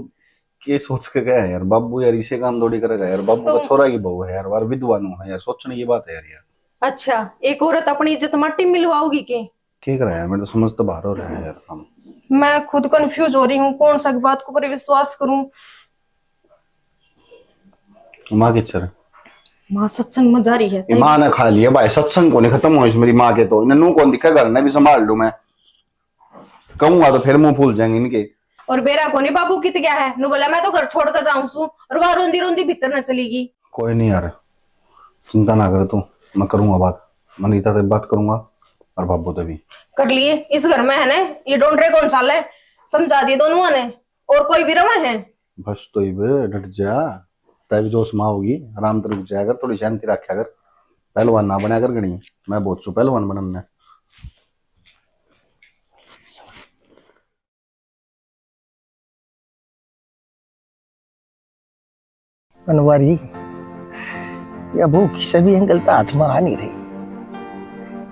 के सोच के गया है यार, बाबू यार इसे काम थोड़ी करेगा यार, बाबू का तो छोरा की बहू है यार, और विधवा नु है यार, सोचने की बात है यार। यार अच्छा, एक औरत अपनी इज्जत माटी में मिलवाओगी के? के कर रहा है, मेरे तो समझ तो बाहर हो रहा है यार काम। मैं खुद कंफ्यूज हो रही हूँ, कौन सा बात को पर विश्वास करूं। माँ किधर? माँ सत्संग में जा रही है। ये माँ ने खा लिया भाई, सत्संग को नहीं खत्म हो इस मेरी माँ के तो, इन्हें नू कौन दिखा, घर ने भी संभाल लूं मैं। कहूंगा तो फिर मुंह फूल जाएंगे इनके। और बेरा कोनी बाबू कित गया है, नु बोला मैं तो घर छोड़ कर जाऊं सू, और वह रोंदी रोंदी भीतर न चली गई। कोई नहीं यार, चिंता ना कर तू, मैं करूंगा बात, मनीता से बात करूंगा और बाबू से भी। कर लिए, इस घर में है ना, ये डोंडरे कौन साले, समझा दिए दोनों ने, और कोई भी रवा है। बस तो इब डट जा, तै भी दोस्त माँ होगी, आराम से रुक जाया कर, थोड़ी शांति रखा कर, पहलवान ना बनया कर घणी, मैं बहुत सु पहलवान बनन ने। बनवारी, या बहू किसी भी एंगल तक हाथ में आ नहीं रही।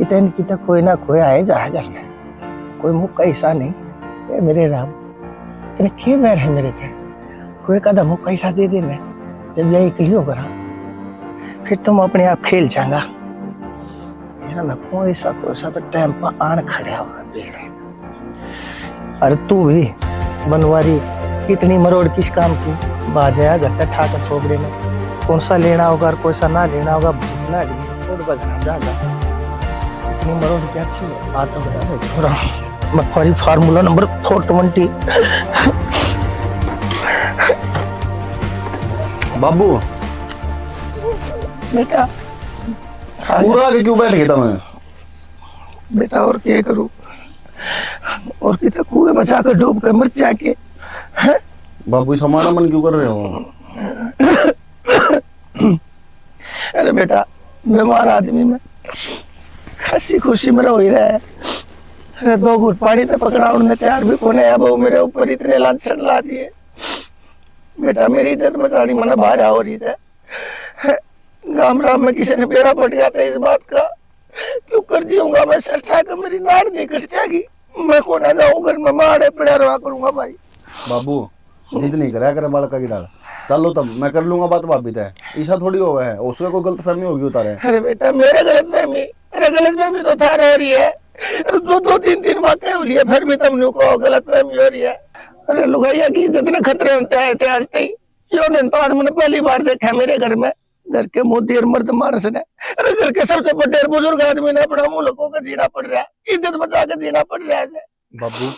इतने की तो कोई ना कोई आए जाए घर में, कोई मुक्का ऐसा नहीं। ए मेरे राम, तेरे के बैर है मेरे पे? कोई कदम मुक्का ऐसा दे देना, जब यह इकली हो करा, फिर तुम अपने आप खेल जाएगा। मेरा ना कोई सा, कोई सा तो टाइम पर आन खड़ा होगा बेरे। अरे तू भी बनवारी, इतनी मरोड़ किस काम की? बाज आया घर तक ठाकर थोपड़े में, कौन सा लेना होगा और कौन सा ना लेना होगा, भूलना भी नहीं, छोड़ बगना जागा। इतनी मरोड़ क्या अच्छी है? आ तो बता दे छोरा, Banwari formula number four twenty। बाबू। बेटा। पूरा के क्यों बैठ गए तुम? बेटा, और क्या करूं? और कितना कुएं में जाकर डूब कर मर जाके, हैं? बाबू, इस हमारा मन क्यों कर रहे हो? अरे बेटा, बीमार आदमी में हंसी खुशी में रहो ही रहे। अरे दो घूट पानी तो पकड़ाउण में तैयार भी कोने है, वो मेरे ऊपर इतने लांछन ला दिए। बेटा, मेरी इज्जत बचानी मना बाहर हो रही है। गाम राम में किसी ने बेरा पट गया था इस बात का, क्यों कर जीऊंगा मैं सेठा का, मेरी नाड़ नहीं कट जाएगी। मैं को ना जाऊं घर में, मैं आड़े पड़ा रहा करूंगा भाई। बाबू, जिद नहीं करा करे बालका की डाल। चलो तब मैं कर लूंगा बात भाभी तै। ऐसा थोड़ी होवे है, उसका कोई गलतफहमी होगी उतारे। अरे बेटा, मेरे गलतफहमी, अरे गलतफहमी तो थारे हो रही है। अरे दो दो तीन तीन बातें हो रही है, फिर भी तुमने को गलतफहमी हो रही है। अरे लुगाइया की इज्जत ने खतरे होते आए थे आज तक। यो दिन तो आज मैंने पहली बार देखा मेरे घर में। घर के मुंह देर मर्द मानस ने, अरे घर के सबसे बड़े बुजुर्ग आदमी ने अपना मुंह लुको के जीना पड़ रहा, इज्जत बचा के जीना पड़ रहा है। बाबू,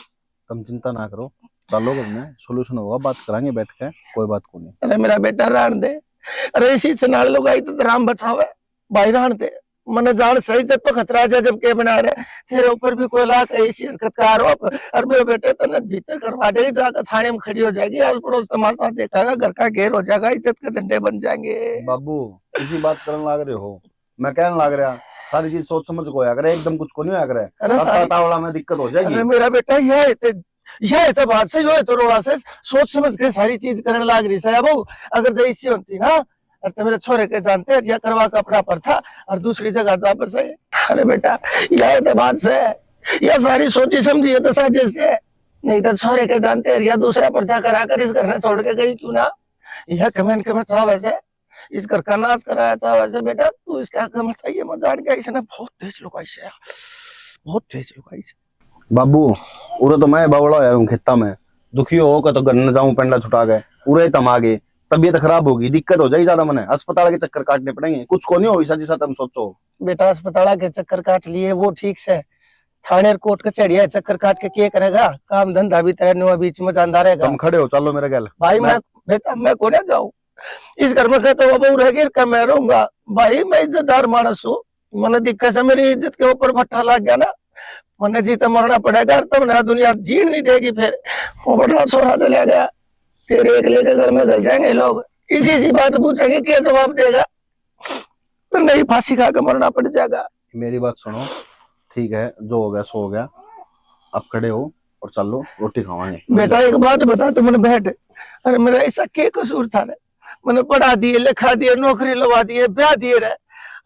तुम चिंता ना करो, चलो घर में, solution होगा, बात करांगे बैठ के, कोई बात को नहीं। अरे मेरा बेटा, रहन दे। अरे इसी से नाल लुगाई तो राम बचावे, भाई रहन दे। मने जान सही इज्जत पे खतरा है, जब के बना रहे, तेरे ऊपर भी कोई लाख ऐसी हरकत का आरोप, और मेरे बेटे तने भीतर करवा देगी, जाकर थाने में खड़ी हो जाएगी, आस पड़ोस तमाशा देखेगा, घर का घेर हो जाएगा, इज्जत के झंडे बन जाएंगे। बाबू, इसी बात करन लाग रहे हो, मैं कहने लाग रहा, सारी चीज सोच समझ के होया करे, एकदम कुछ को नहीं होया करे। अरे तावला में दिक्कत हो जाएगी। अरे मेरा बेटा, यह है ते, यह है तो बात से, यो है तो रोला से, सोच समझ के सारी चीज करने लाग रही है। अब अगर जैसी होती ना, और तो मेरे छोरे के जानते हैं, या करवा का अपना पर था और दूसरी जगह जा बसे। अरे बेटा, यह तो बात से, यह सारी सोची समझी है तो साजिश से, नहीं तो छोरे के जानते हैं, या दूसरा पर्दा करा कर इस घर में छोड़ के गई क्यों ना? यह कमेंट के में चाहवे से, इस घर का नाश कराया चाहवे से। बेटा, तू इसके आगे मत आइए, मैं जान गया, इसने बहुत तेज लुगाई से, बहुत तेज लुगाई से। बाबू, उरे तो मैं बावला होया हूँ खेता में, दुखी हो के तो घर न जाऊं पेंडा छुटा के, उरे ही तम आ गए। तबीयत खराब होगी, दिक्कत हो जाएगी ज्यादा, मने अस्पताल के चक्कर काटने पड़ेंगे। कुछ को नहीं हो इसा जिसा तुम सोचो। बेटा, अस्पताल के चक्कर काट लिए वो ठीक से, थाने और कोर्ट कचहरी है, चक्कर काट के के करेगा? काम धंधा भी तेरा नुआ बीच में जांदा रहेगा। तुम खड़े हो, चलो मेरे गैल। भाई, मैं मैं, बेटा, मैं कोड़े जाऊं? इस घर में कहता हुआ बहू रहेगी, घर मैं रहूंगा। भाई, मैं इज्जतदार मानस हूँ, मैंने दिक्कत से मेरी इज्जत के ऊपर भट्टा लग गया ना, मैंने जीता मरना पड़ेगा, और तब ना दुनिया जीण नहीं देगी। फिर वो बड़ा छोरा चला गया, तेरे एकले के घर में घुस जाएंगे लोग, इसी इसी बात पूछेंगे, क्या जवाब देगा? तो नहीं, फांसी खा के मरना पड़ जाएगा। मेरी बात सुनो, ठीक है, जो हो गया सो हो गया, अब खड़े हो और चलो, रोटी खावांगे। बेटा, एक बात बता, तू मैंने बैठ, अरे, मेरा ऐसा के कसूर था रे? मैंने पढ़ा दिए, लिखा दिए, नौकरी लवा दिए, ब्याह दिए रे।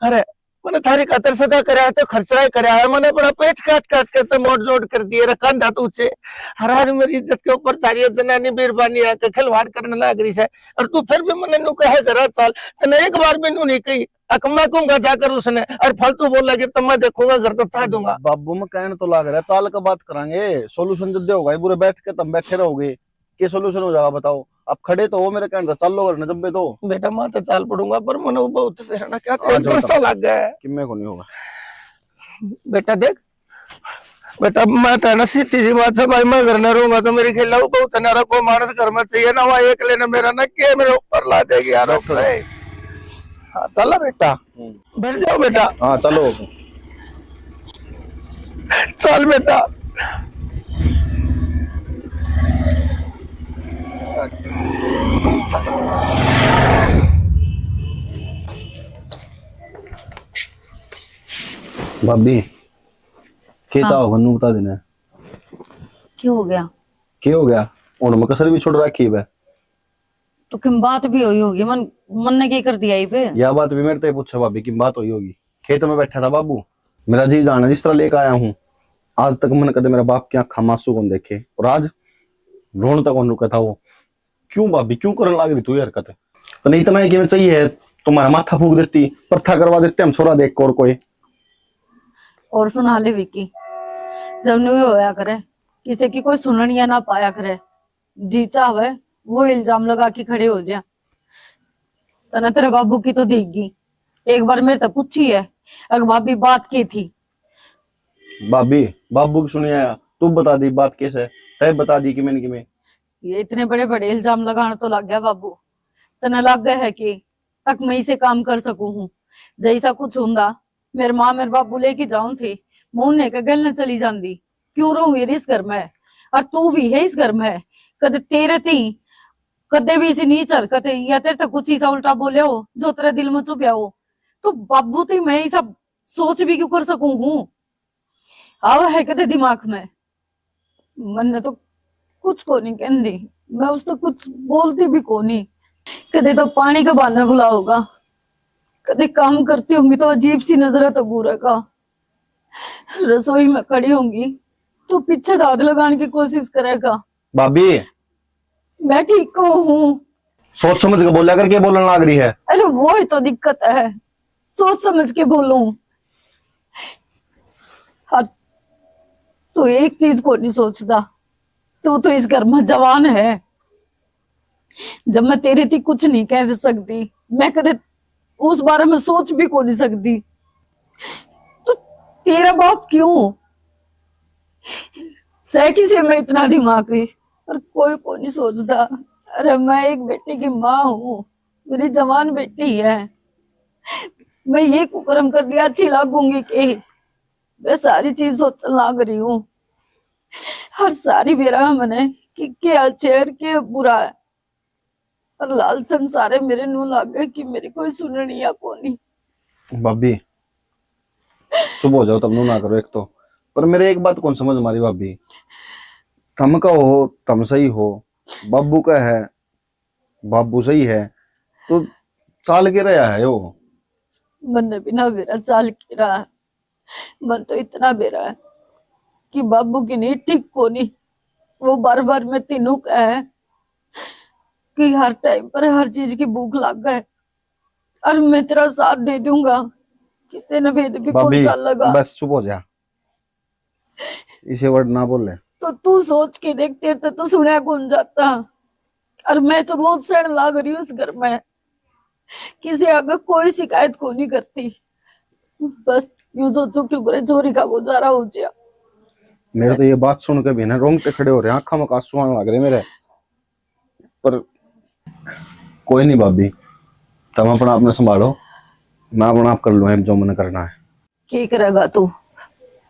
अरे, मैंने थारी खातर सदा करया है, तो खर्चा ही करया है। मैंने अपना पेट काट काट के तो मोट जोड़ कर दिए रे, कांधा तू चे। हर आज मेरी इज्जत के ऊपर थारी ये जनानी बीरबानी आके खिलवाड़ करने लाग रही है, और तू फिर भी मैंने नू कहे, घर चाल। तने एक बार भी नू नहीं कही, अक मैं कहूंगा जाकर उसने, और फालतू बोलेगी तो मैं देखूंगा, घर तो था दूंगा। बाबू, मैं कहने तो लाग रहा, चाल का बात करांगे, सोल्यूशन जब होगा, पूरे बैठ के तुम बैठे रहोगे, के सोल्यूशन हो जाएगा बताओ? अब खड़े तो हो, मेरे कहने से चालो घर ने जब्बे तो। बेटा, मैं तो चाल पड़ूंगा, पर मैंने वो बहुत फिर ना क्या आ जाओ डर सा तब। लग गया है। किम्मे को नहीं होगा। बेटा देख, बेटा, मैं तो ना सीधी सी बात से भाई, मैं घर न रहूंगा तो मेरी खेला वो बहुत ना रखो मानस घर में चाहिए ना, वहाँ एक लेने मेरा ना के मेरे ऊपर ला देगी यार। बैठो। भाई, हाँ, चला बेटा। हम्म। बैठ जाओ बेटा। हाँ, चलो। चल बेटा। भाभी, के हाँ। चाहो, नू बता देना। क्यों हो गया? के हो गया? हुण मैं कसर भी छोड़ रखी है। तो किम बात भी हुई होगी, मन, मन ने के कर दिया इबे? या बात भी मेरे ते पूछो भाभी, किम बात हुई होगी? खेत में बैठा था बाबू, मेरा जी जान है जिस तरह लेकर आया हूँ, आज तक मैंने कदे मेरा बाप की आंखा में आंसू कौन देखे, और आज रोन तक कौन रुका था वो। क्यों भाभी, क्यों करने लाग रही तू ये हरकत? तने इतना ही कि मैं चाहिए, तुम्हारा माथा फूक देती, प्रथा करवा देते हम छोरा देख और कोई। और सुना ले विकी, जब न्यू होया करे, किसी की कोई सुननिया ना पाया करे, जी चाहे वो इल्जाम लगा के खड़े हो जा। तने तेरे बाबू की तो देगी, एक बार मेरे तो पूछी है, अग भाभी बात की थी? भाभी, बाबू की सुनिया, तू बता दी बात कैसे, तय बता दी कि मैंने कि मैं। ये इतने बड़े बड़े इल्जाम लगाने तो लग गया बाबू, तने लग गया है कि तक मैं इसे काम कर सकूं हूँ। जैसा कुछ हुंदा, मेरे माँ मेरे बाबू लेके जाऊं थी, मैं उन्हें के गल न चली जांदी। क्यों रहूं ये इस घर में? और तू भी है इस घर में। कदे तेरे ती, कदे भी इसी नीच हरकत या तेरे तक कुछ ऐसा उल्टा बोले हो जो तेरे दिल में चुभ्या हो, तो बाबू ती मैं ऐसा सोच भी क्यों कर सकूं हूँ? आवे है कदे दिमाग में? मन्ने तो कुछ को नहीं कहंदी, मैं उससे कुछ बोलती भी को नहीं। कदे तो पानी के बहाने बुलाओगा, कदे काम करती होंगी तो अजीब सी नजर तो घूरेगा। रसोई में खड़ी होंगी तो पीछे दाद लगाने की कोशिश करेगा। भाभी, मैं ठीक को हूँ। सोच समझ के बोला कर, के बोलने लाग रही है? अरे वो ही तो दिक्कत है, सोच समझ के बोलूं। और तू एक चीज को नहीं सोचता, तू तो इस घर में जवान है। जब मैं तेरे ती कुछ नहीं कह सकती, मैं कदे उस बारे में सोच भी को नहीं सकती, तो तेरा बाप क्यों? सै किसे में इतना दिमाग है, पर कोई को नहीं सोचता। अरे, मैं एक बेटी की माँ हूँ, मेरी जवान बेटी है, मैं ये कुकर्म कर दिया, अच्छी लागूंगी के? मैं सारी चीज सोचने लाग रही हूँ। हर सारी बेरा है मने कि क्या अच्छे है और क्या बुरा है। पर लाल संसारे मेरे नू लागे कि मेरी कोई सुननी या कोनी। भाभी, चुप हो जाओ, तम नू ना करो एक तो। पर मेरे एक बात कौन समझ मारी भाभी, तम का हो, तम सही हो, बाबू का है, बाबू सही है, तो चाल के रहा है वो। मन्ने भी ना बेरा चाल के रहा है। मन तो इतना बेरा है कि बाबू की नींद ठीक कोनी। वो बार बार मैं तीनों कहे कि हर टाइम पर हर चीज की भूख लाग है, और मैं तेरा साथ दे दूंगा, किसी ने भेद भी कौन भाभी, चालेगा। बस चुप हो जा, इसे वर्ड ना बोले। तो तू सोच के देख, तेरे तो, तो सुना कौन जाता। और मैं तो रोज सहन लाग रही हूँ इस घर में, किसी आगे कोई शिकायत को नहीं करती। बस यूं सोचो क्यों करे, छोरी का गुजारा हो जाए। मेरे तो ये बात सुन के भी ना रोंगटे खड़े हो रहे हैं, आंखों में आंसू आने लग रहे मेरे। पर कोई नहीं भाभी, तुम अपना, अपना संभालो, मैं अपना आप कर लूँ जो मैंने करना है। के करेगा तू?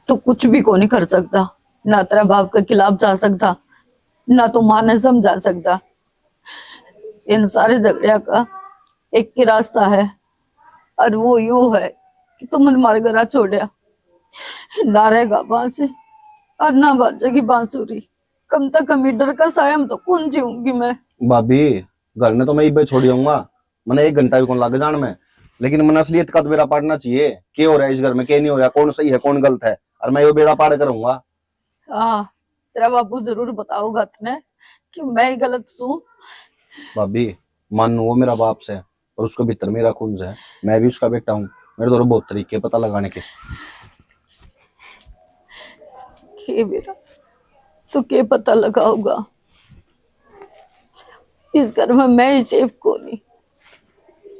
तू कुछ भी को नहीं कर सकता, ना तेरा बाप के खिलाफ जा सकता, ना तू माँ ने समझा सकता। इन सारे झगड़िया का एक ही रास्ता है, और वो यो है कि तुमने मारे घरा छोड़या, ना रहेगा बांस और ना बाजेगी बांसुरी। कम से कम ये डर का साया में तो कौन जीऊंगी मैं? भाभी, घर ने तो मैं इबे छोड़ जाऊंगा, मैंने एक घंटा भी कौन लग जान में, लेकिन मैंने असलियत का तो बेड़ा पाड़ना चाहिए, के हो रहा है इस घर में, के नहीं हो रहा, कौन सही है, कौन गलत है, और मैं यो बेड़ा पाड़ करूंगा। हाँ, तेरा बाबू जरूर बताओगा तने कि मैं ही गलत सूं। भाभी, मानू वो मेरा बाप से, और उसके भीतर मेरा खून से, मैं भी उसका बेटा हूँ। मेरे तो बहुत तरीके पता लगाने के। के बेरा, तू के पता लगाओगा? इस घर में मैं ही सेफ कोनी।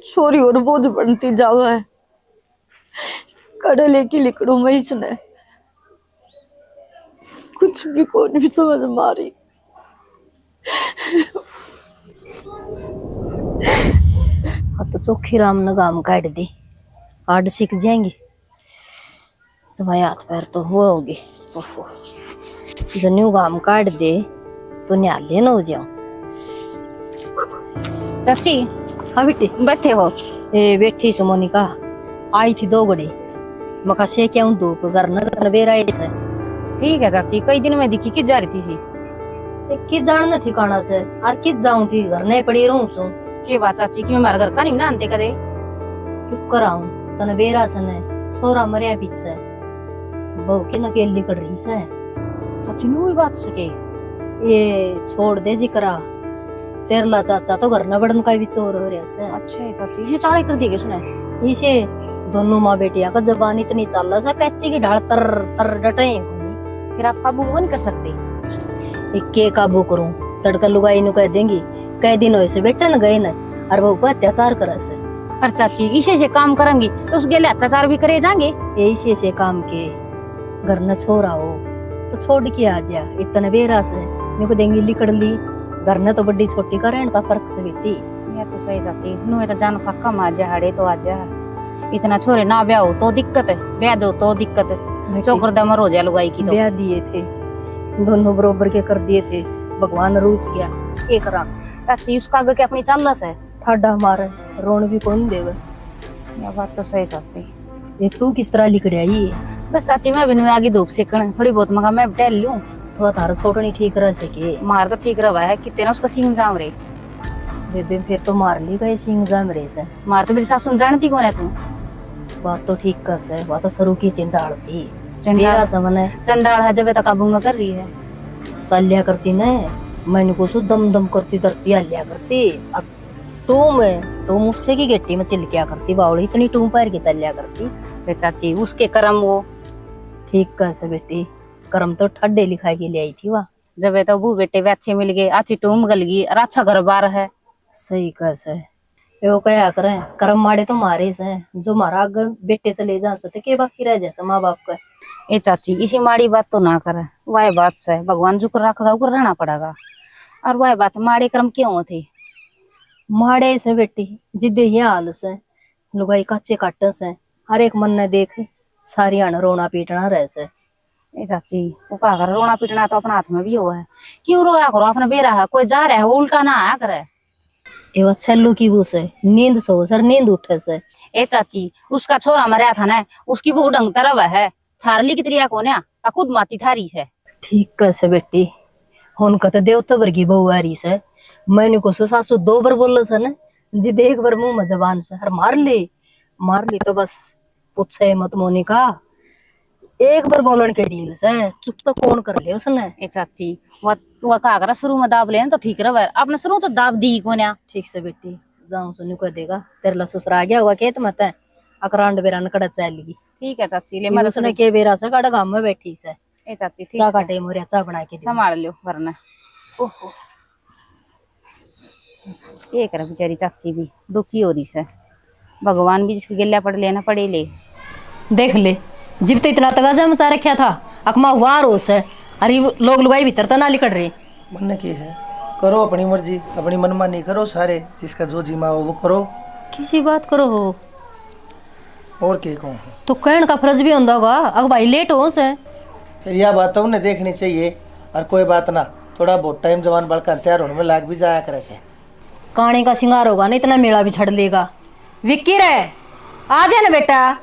छोरी और बोझ बनती जावा है। कड़े लेके लिकड़ू मैं इसने। कुछ भी कोनी समझ मारी। आ तो चोखी राम ने गाम काट दी, आड सीख जाएंगे। जमाए हाथ पैर तो हुआ होगी। ओहो, जन्यू गाम काट दे तो न्याले न हो जाऊं। चाची। हाँ बेटी। बैठे हो? ए, बैठी सु मोनिका, आई थी दो घड़ी। मका से क्या हूँ धूप घर न तन बेरा ही से। ठीक है चाची, कई दिन में दिखी, कित जा रही थी सी? ए, कित जान न ठिकाना से, और कित जाऊं थी, घर नहीं पड़ी रहूं सु। के बात चाची, कि मैं हमारे घर का नहीं ना आनते कदे? क्यों कराऊं, तन बेरा से ने, छोरा मरिया पीछे, बहू के न अकेली कड़ रही से। चाची, न्यू ही बात सके। ये छोड़ दे जिकरा, तेरला चाचा तो घर न बड़न का भी चोर हो रहा से। अच्छा है चाची, इसे चाले कर दिए उसने? इसे दोनों माँ बेटियां का जबान इतनी चाल सा, कैची की ढाल तर तर डटे ही कोनी। फिर आप काबू नहीं कर सकते? इक्के काबू करूं, तड़का लुगाई नु कह देंगी, कई दिन होए से बेटे न गए न, और वो ऊपर अत्याचार करे से। पर चाची, इसे से काम करेंगी तो उस गेले अत्याचार भी करे जाएंगे। ये इसे से काम के घर न छोरा हो तो छोड़ के आ जा, इतने बेरा से न्यू को देंगी लिकड़ ली। घर न तो बड़ी छोटी का रहन का फर्क से बेटी। ये तो सही चाची, न्यू तो जान पक्का में आ जा, हड़े तो आ जा। इतना छोरे ना ब्याह हो तो दिक्कत है, ब्याह दो तो दिक्कत है। बेटी, चौकर दमर हो जा लुगाई की तो। ब्याह दिए थे, दोनों बरोबर के कर दिए थे, भगवान रूस गया, के करा? चाची, उसका आगे के अपनी चालस है। ठाडा मारे, रोण भी कौन देवे। या बात तो सही चाची। ये तू किस तरह लिकड़ आई? बस चाची, मैं भी न्यू आगे धूप सेकण, थोड़ी बहुत मगा मैं टहल लूं। तो थारा छोटनी ठीक रह सके? मार तो ठीक रहा है, कितने ना उसका सींग जाम रे। बेबे, फिर तो मार ली गए सींग जाम रे से। मार तो मेरी सासू ने जानती कौन है तू? बात तो ठीक कह से, वह तो सरू की चंडाल थी। चंडाल। मेरा समन है। चंडाल है, जब तक काबू में कर रही है। चाल्या करती ने, मैंने को सु दम दम करती धरती हाल्या करती। अब टूम, टूम उससे की गेटी में चिलकिया करती, बावली इतनी टूम पैर के चाल्या करती। बे चाची, उसके करम वो। ठीक कह से बेटी, करम तो ठाडे लिखा के ले आई थी वा। जब ये तो बू बेटे भी अच्छे मिल गए, अच्छी टूम गल गई और अच्छा घर बार है। सही कह से। यो कहा करे, करम माड़े तो मारे से, जो मारा आगे बेटे चले जा से, तो के बाकी रह जाता माँ बाप का? ए चाची, इसी माड़ी बात तो ना करे, वह बात से भगवान जुकर रखदा उकर रहना पड़ेगा। और वह बात माड़े कर्म क्यों थे? माड़े से बेटी, जिदे ये हाल से, लुगाई काचे काटे से, हर एक मन ने देख, सारी हाण रोना पीटना रह से। ए चाची, वो का कर, रोना पीटना तो अपना हाथ में भी हो है। क्यों रोया करो, अपना बेरा है, कोई जा रहा है, वो उल्टा ना आया करे। ए वो छल्लू की वो से, नींद सो सर, नींद उठे से। ए चाची, उसका छोरा मरया था ना, उसकी बहू ढंग तरह है, थार लिख रिया कोन्या, आ खुद माती थारी है। ठीक कह से बेटी, उनका तो देवता वर्गी बहू आ रही से। मैंने को सु सासू दो बार बोल से ना, जिद एक बार मुंह में जबान से, हर मार ली, मार ली तो बस पूछे मत मोनिका। एक बार बोलन के ढील से, चुप तो कौन कर ले उसने। ए चाची, वा, वा का करा, शुरू में दाब लेना तो ठीक रहे, आपने शुरू तो दाब दी कोन्या। ठीक से बेटी, जाऊं सुनी को देगा, तेरे ला ससुरा आ गया हुआ खेत में तै, अकरांड बेरा न कड़ा चल गई। ठीक है चाची, ले ये मैं तो उसने थोड़ी के बेरा से कड़ा गांव में बैठी से। ए चाची, ठीक चा से। काटे मोरिया चा बना के दे। संभाल लियो वरना। ओहो। ये कर बेचारी चाची भी दुखी हो रही से। भगवान भी जिसकी गल्या पड़ ले ना पड़े ले। देख ले, जिब तो इतना तगाजा मचा रखा था, अकमा वार हो से, अरे, वो लोग लुगाई भीतर तो ना लिकड़ रहे। मन्ने के है, करो अपनी मर्जी, अपनी मनमानी करो सारे, जिसका जो जी में हो वो करो। किसी बात करो हो? और के कहूँ? तो कहण का फर्ज भी होंदा होगा, अग भाई लेट हो से। फिर यह बात तो उन्हें देखनी चाहिए। और कोई बात ना, थोड़ा बहुत टाइम जवान बड़का तैयार होने में लाग भी जाया करे से। काने का सिंगार होगा ना, इतना मेला भी छड़ लेगा। विक्की रे, आ जा ना बेटा।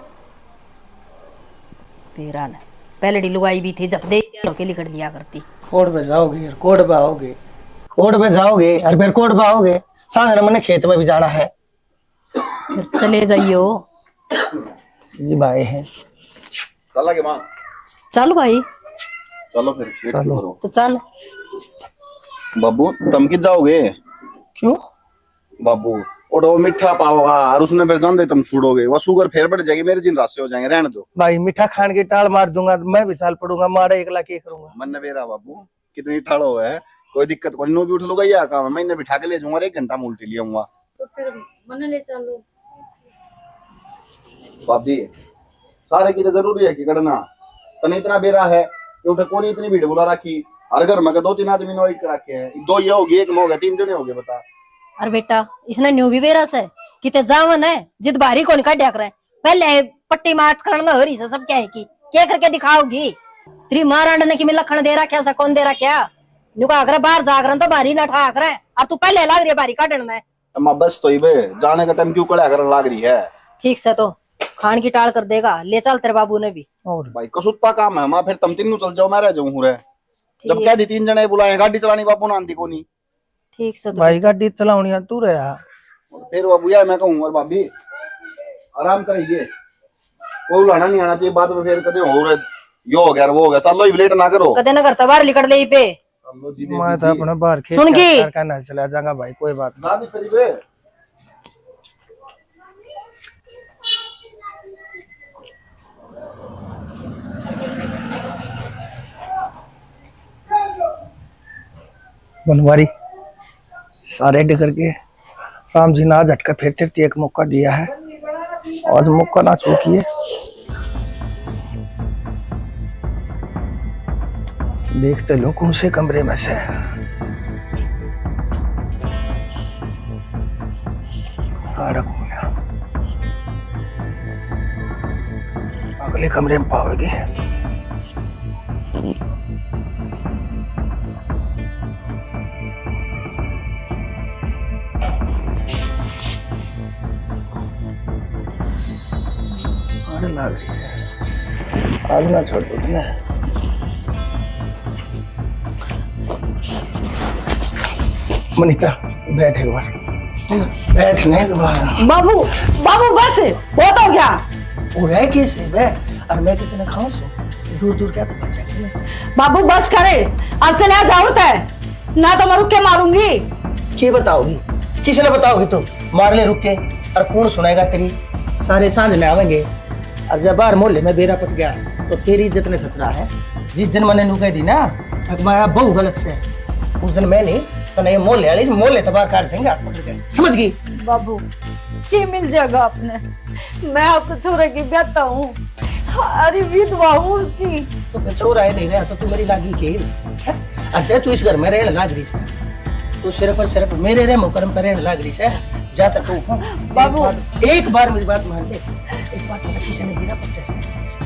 तेरा ना, पहलड़ी लुगाई भी थी, जब दे के लिकड़ लिया करती। कोर्ट पे जाओगे यार, कोर्ट पे आओगे, कोर्ट पे जाओगे और फिर कोर्ट पे आओगे। सांझ ने मन्ने खेत में भी जाना है। फिर चले जाइयो। ये भाई है। चला के माँ। चल भाई। चलो फिर, wait चलो। करो। तो चल। बाबू, तुम कित जाओगे? क्यों? बाबू, और वो मीठा पाओगा और उसने फिर जान दे तुम छुड़ोगे, वो शुगर फिर बढ़ जाएगी, मेरे जिन रास्ते हो जाएंगे, रहने दो। भाई, मीठा खान की टाल मार दूंगा, मैं भी चाल पड़ूंगा, मारा एकला के करूंगा। मन बेरा बाबू, कितनी ठाड़ो है, कोई दिक्कत कोनी, नू भी उठ लूंगा, यह काम है, मैं इन्हें बिठा के ले जाऊंगा और एक घंटा में उल्टी ले आऊंगा। तो फिर मन्ने ले चलो। भाभी, सारे की तो जरूरी है कि करना, तने इतना बेरा है कि उठे कोनी, इतनी भीड़ बुला रखी, हर घर में के दो तीन आदमी invite कर रखे हैं, दो ये हो गए, एक में हो गया, तीन जने हो गए, बता। अरे बेटा, इसने न्यू भी बेरा से किते जावन है, जिद भारी कौन काढ़या करे। पहले पट्टी मात करण में हो रही से सब क्या है कि के करके दिखाओगी? तेरी माँ रांड ने किमें लखण दे रखा से, कौन दे रखा? न्यू का अगर बाहर जागरण तो भारी ना ठा करे, और तू पहले लाग रही है भारी काढ़ण ने। अम्मा, बस तो इबे जाने का टाइम क्यों कड़ा करन लाग रही है? ठीक से तो खान की टाल कर देगा, ले चल तेरे बाबू ने भी। और भाई, कसूता काम है माँ, फिर तुम तीनों चल जाओ, मैं रह जाऊं हूँ रे। जब ठीक। कह दी तीन जने बुलाए, गाड़ी चलानी बाबू ने आंदी कोनी। ठीक से तो भाई, गाड़ी चलावनी है तू रहा। फिर बाबू यार मैं कहूँ, और भाभी आराम करिए, कोई उलाना नहीं आना चाहिए, बाद में फिर कदे हो रे, यो हो गया, वो हो गया, चलो, लेट ना करो। कदे ना घर तो बाहर निकल ले पे। चलो जी, मैं तो अपने बाहर खेत सुन की। कर, कर, कर ना चला जाऊंगा भाई, कोई बात नहीं। बनवारी, सारे डगर के राम जी ने आज हटकर फिर तेरे एक मौका दिया है, आज मौका ना चूकिए। देखते लो कौन से कमरे में से। आड़ा कौन है? अगले कमरे में पाओगे। आने लाग रही है। आज ना छोड़ दो ना। मनीता, बैठ एक बार। बैठ ना एक बार। बाबू, बाबू, बस, बहुत हो गया। वो है किस है बे? और मैं कितने खाऊं सो? दूर दूर क्या तो बचा के। बाबू, बस करे, अब चला जाओ तै, ना तो मैं रुक के मारूंगी। के बताओगी? किस ने बताओगी तू? मार ले रुक के, और कौन सुनाएगा तेरी? सारे सांझ ने आवेंगे, और जब बाहर मोहल्ले में बेरा पट गया, तो तेरी इज्जत ने खतरा है। जिस दिन मैंने नू कह दी ना, अक माया बहु गलत से, उस दिन मैं नहीं, तने ये मोहल्ले वाले इस मोहल्ले तबार काट देंगे हाथ पकड़ के, समझ गई? बाबू, के मिल जाएगा आपने? मैं आपके छोरे की ब्याहता हूँ, अरे विधवा हूँ उसकी। तो फिर छोरा है नहीं रहा तो तू मेरी लागी के है? अच्छा, तू इस घर में रहने लाग रही है, तू सिर्फ और सिर्फ मेरे रहमो करम पर रहने लाग रही है। जा तक कहूँ, हाँ। बाबू। एक बार, एक बार मेरी बात मान ले, एक बार तेरा किसी ने बेरा पट्टे से।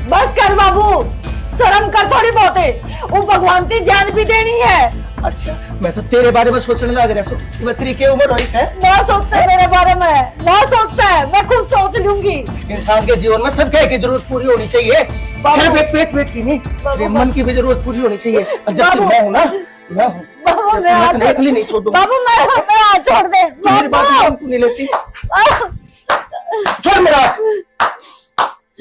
बस कर बाबू, शर्म कर थोड़ी बहुत है, वो भगवान की जान भी देनी है। अच्छा, मैं तो तेरे बारे में सोचने लग रहा हूँ कि मैं तेरी के उम्र होई से? ना सोचे मेरे बारे में, ना सोचे, मैं खुद सोच लूंगी। इंसान के जीवन में सब क्या की जरूरत पूरी होनी चाहिए, बाबू। सिर्फ एक पेट पेट की नहीं, बाबू, तेरे मन की भी जरूरत पूरी होनी चाहिए। और जबकि बाबू। मैं हूँ ना, मैं हूँ। बाबू, मैं मैं हाथ तन्ने छोड़, अकेली नहीं छोड़ूंगा। बाबू, मैं, मैं हाथ छोड़ दे। मेरी बात बाबू। मान क्यों नहीं लेती? आह। छोड़ मेरा हाथ।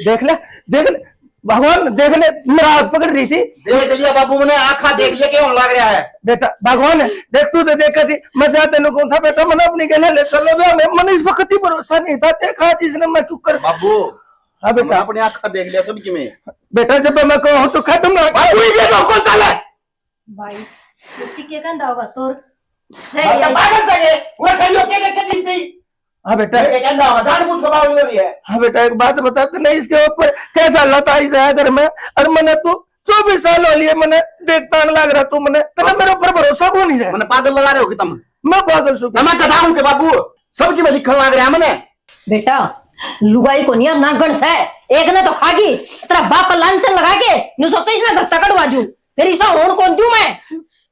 देख ले, देख ले, भगवान, देख ले, मेरा हाथ पकड़ रही थी। देख लिया बाबू, मैंने आंखा देख लिया, क्या होने लग रहा है? बेटा, भगवान है, देख तू तो देखा थी, मैं जा तेनू कहूं था, बेटा, मैंने अपनी गले ले चलो बे, मैं, मैंने इस वक्त ही भरोसा नहीं था, देखा चीज ने मैं क्यों कर बाबू, हाँ बेटा। मैंने अपनी आंखा देख लिया सब किमें। बेटा, जब मैं कहूं तो खत्म ना बाबू, ये तो कौन चाला है? भाई, ये के कहंदा होगा तोर? सही बात है, है। पागल सगे, पूरा खड़ी होके देख के दी थी। हाँ बेटा। ये कहंदा होगा, जान बूझ के बावली हो रही है। हाँ बेटा, एक बात बता, तूने इसके ऊपर कैसा लताई से घर में, और मैंने तू चौबीस साल हो लिए मने देखता न लाग रहा तू मने, तने मेरे ऊपर भरोसा को नहीं है। मने पागल लगा रहे हो कि तुम? मैं पागल सू? ना, मैं गधा हूँ के बाबू, सबकी मैं लिखण लाग रहा मने। बेटा, लुगाई को नहीं नागण से, एक ने तो खागी। तेरा बाप लांछन लगा के न्यू सोचा इसने घर तक कटवा दूं, फिर इसा होण कौन दूं मैं?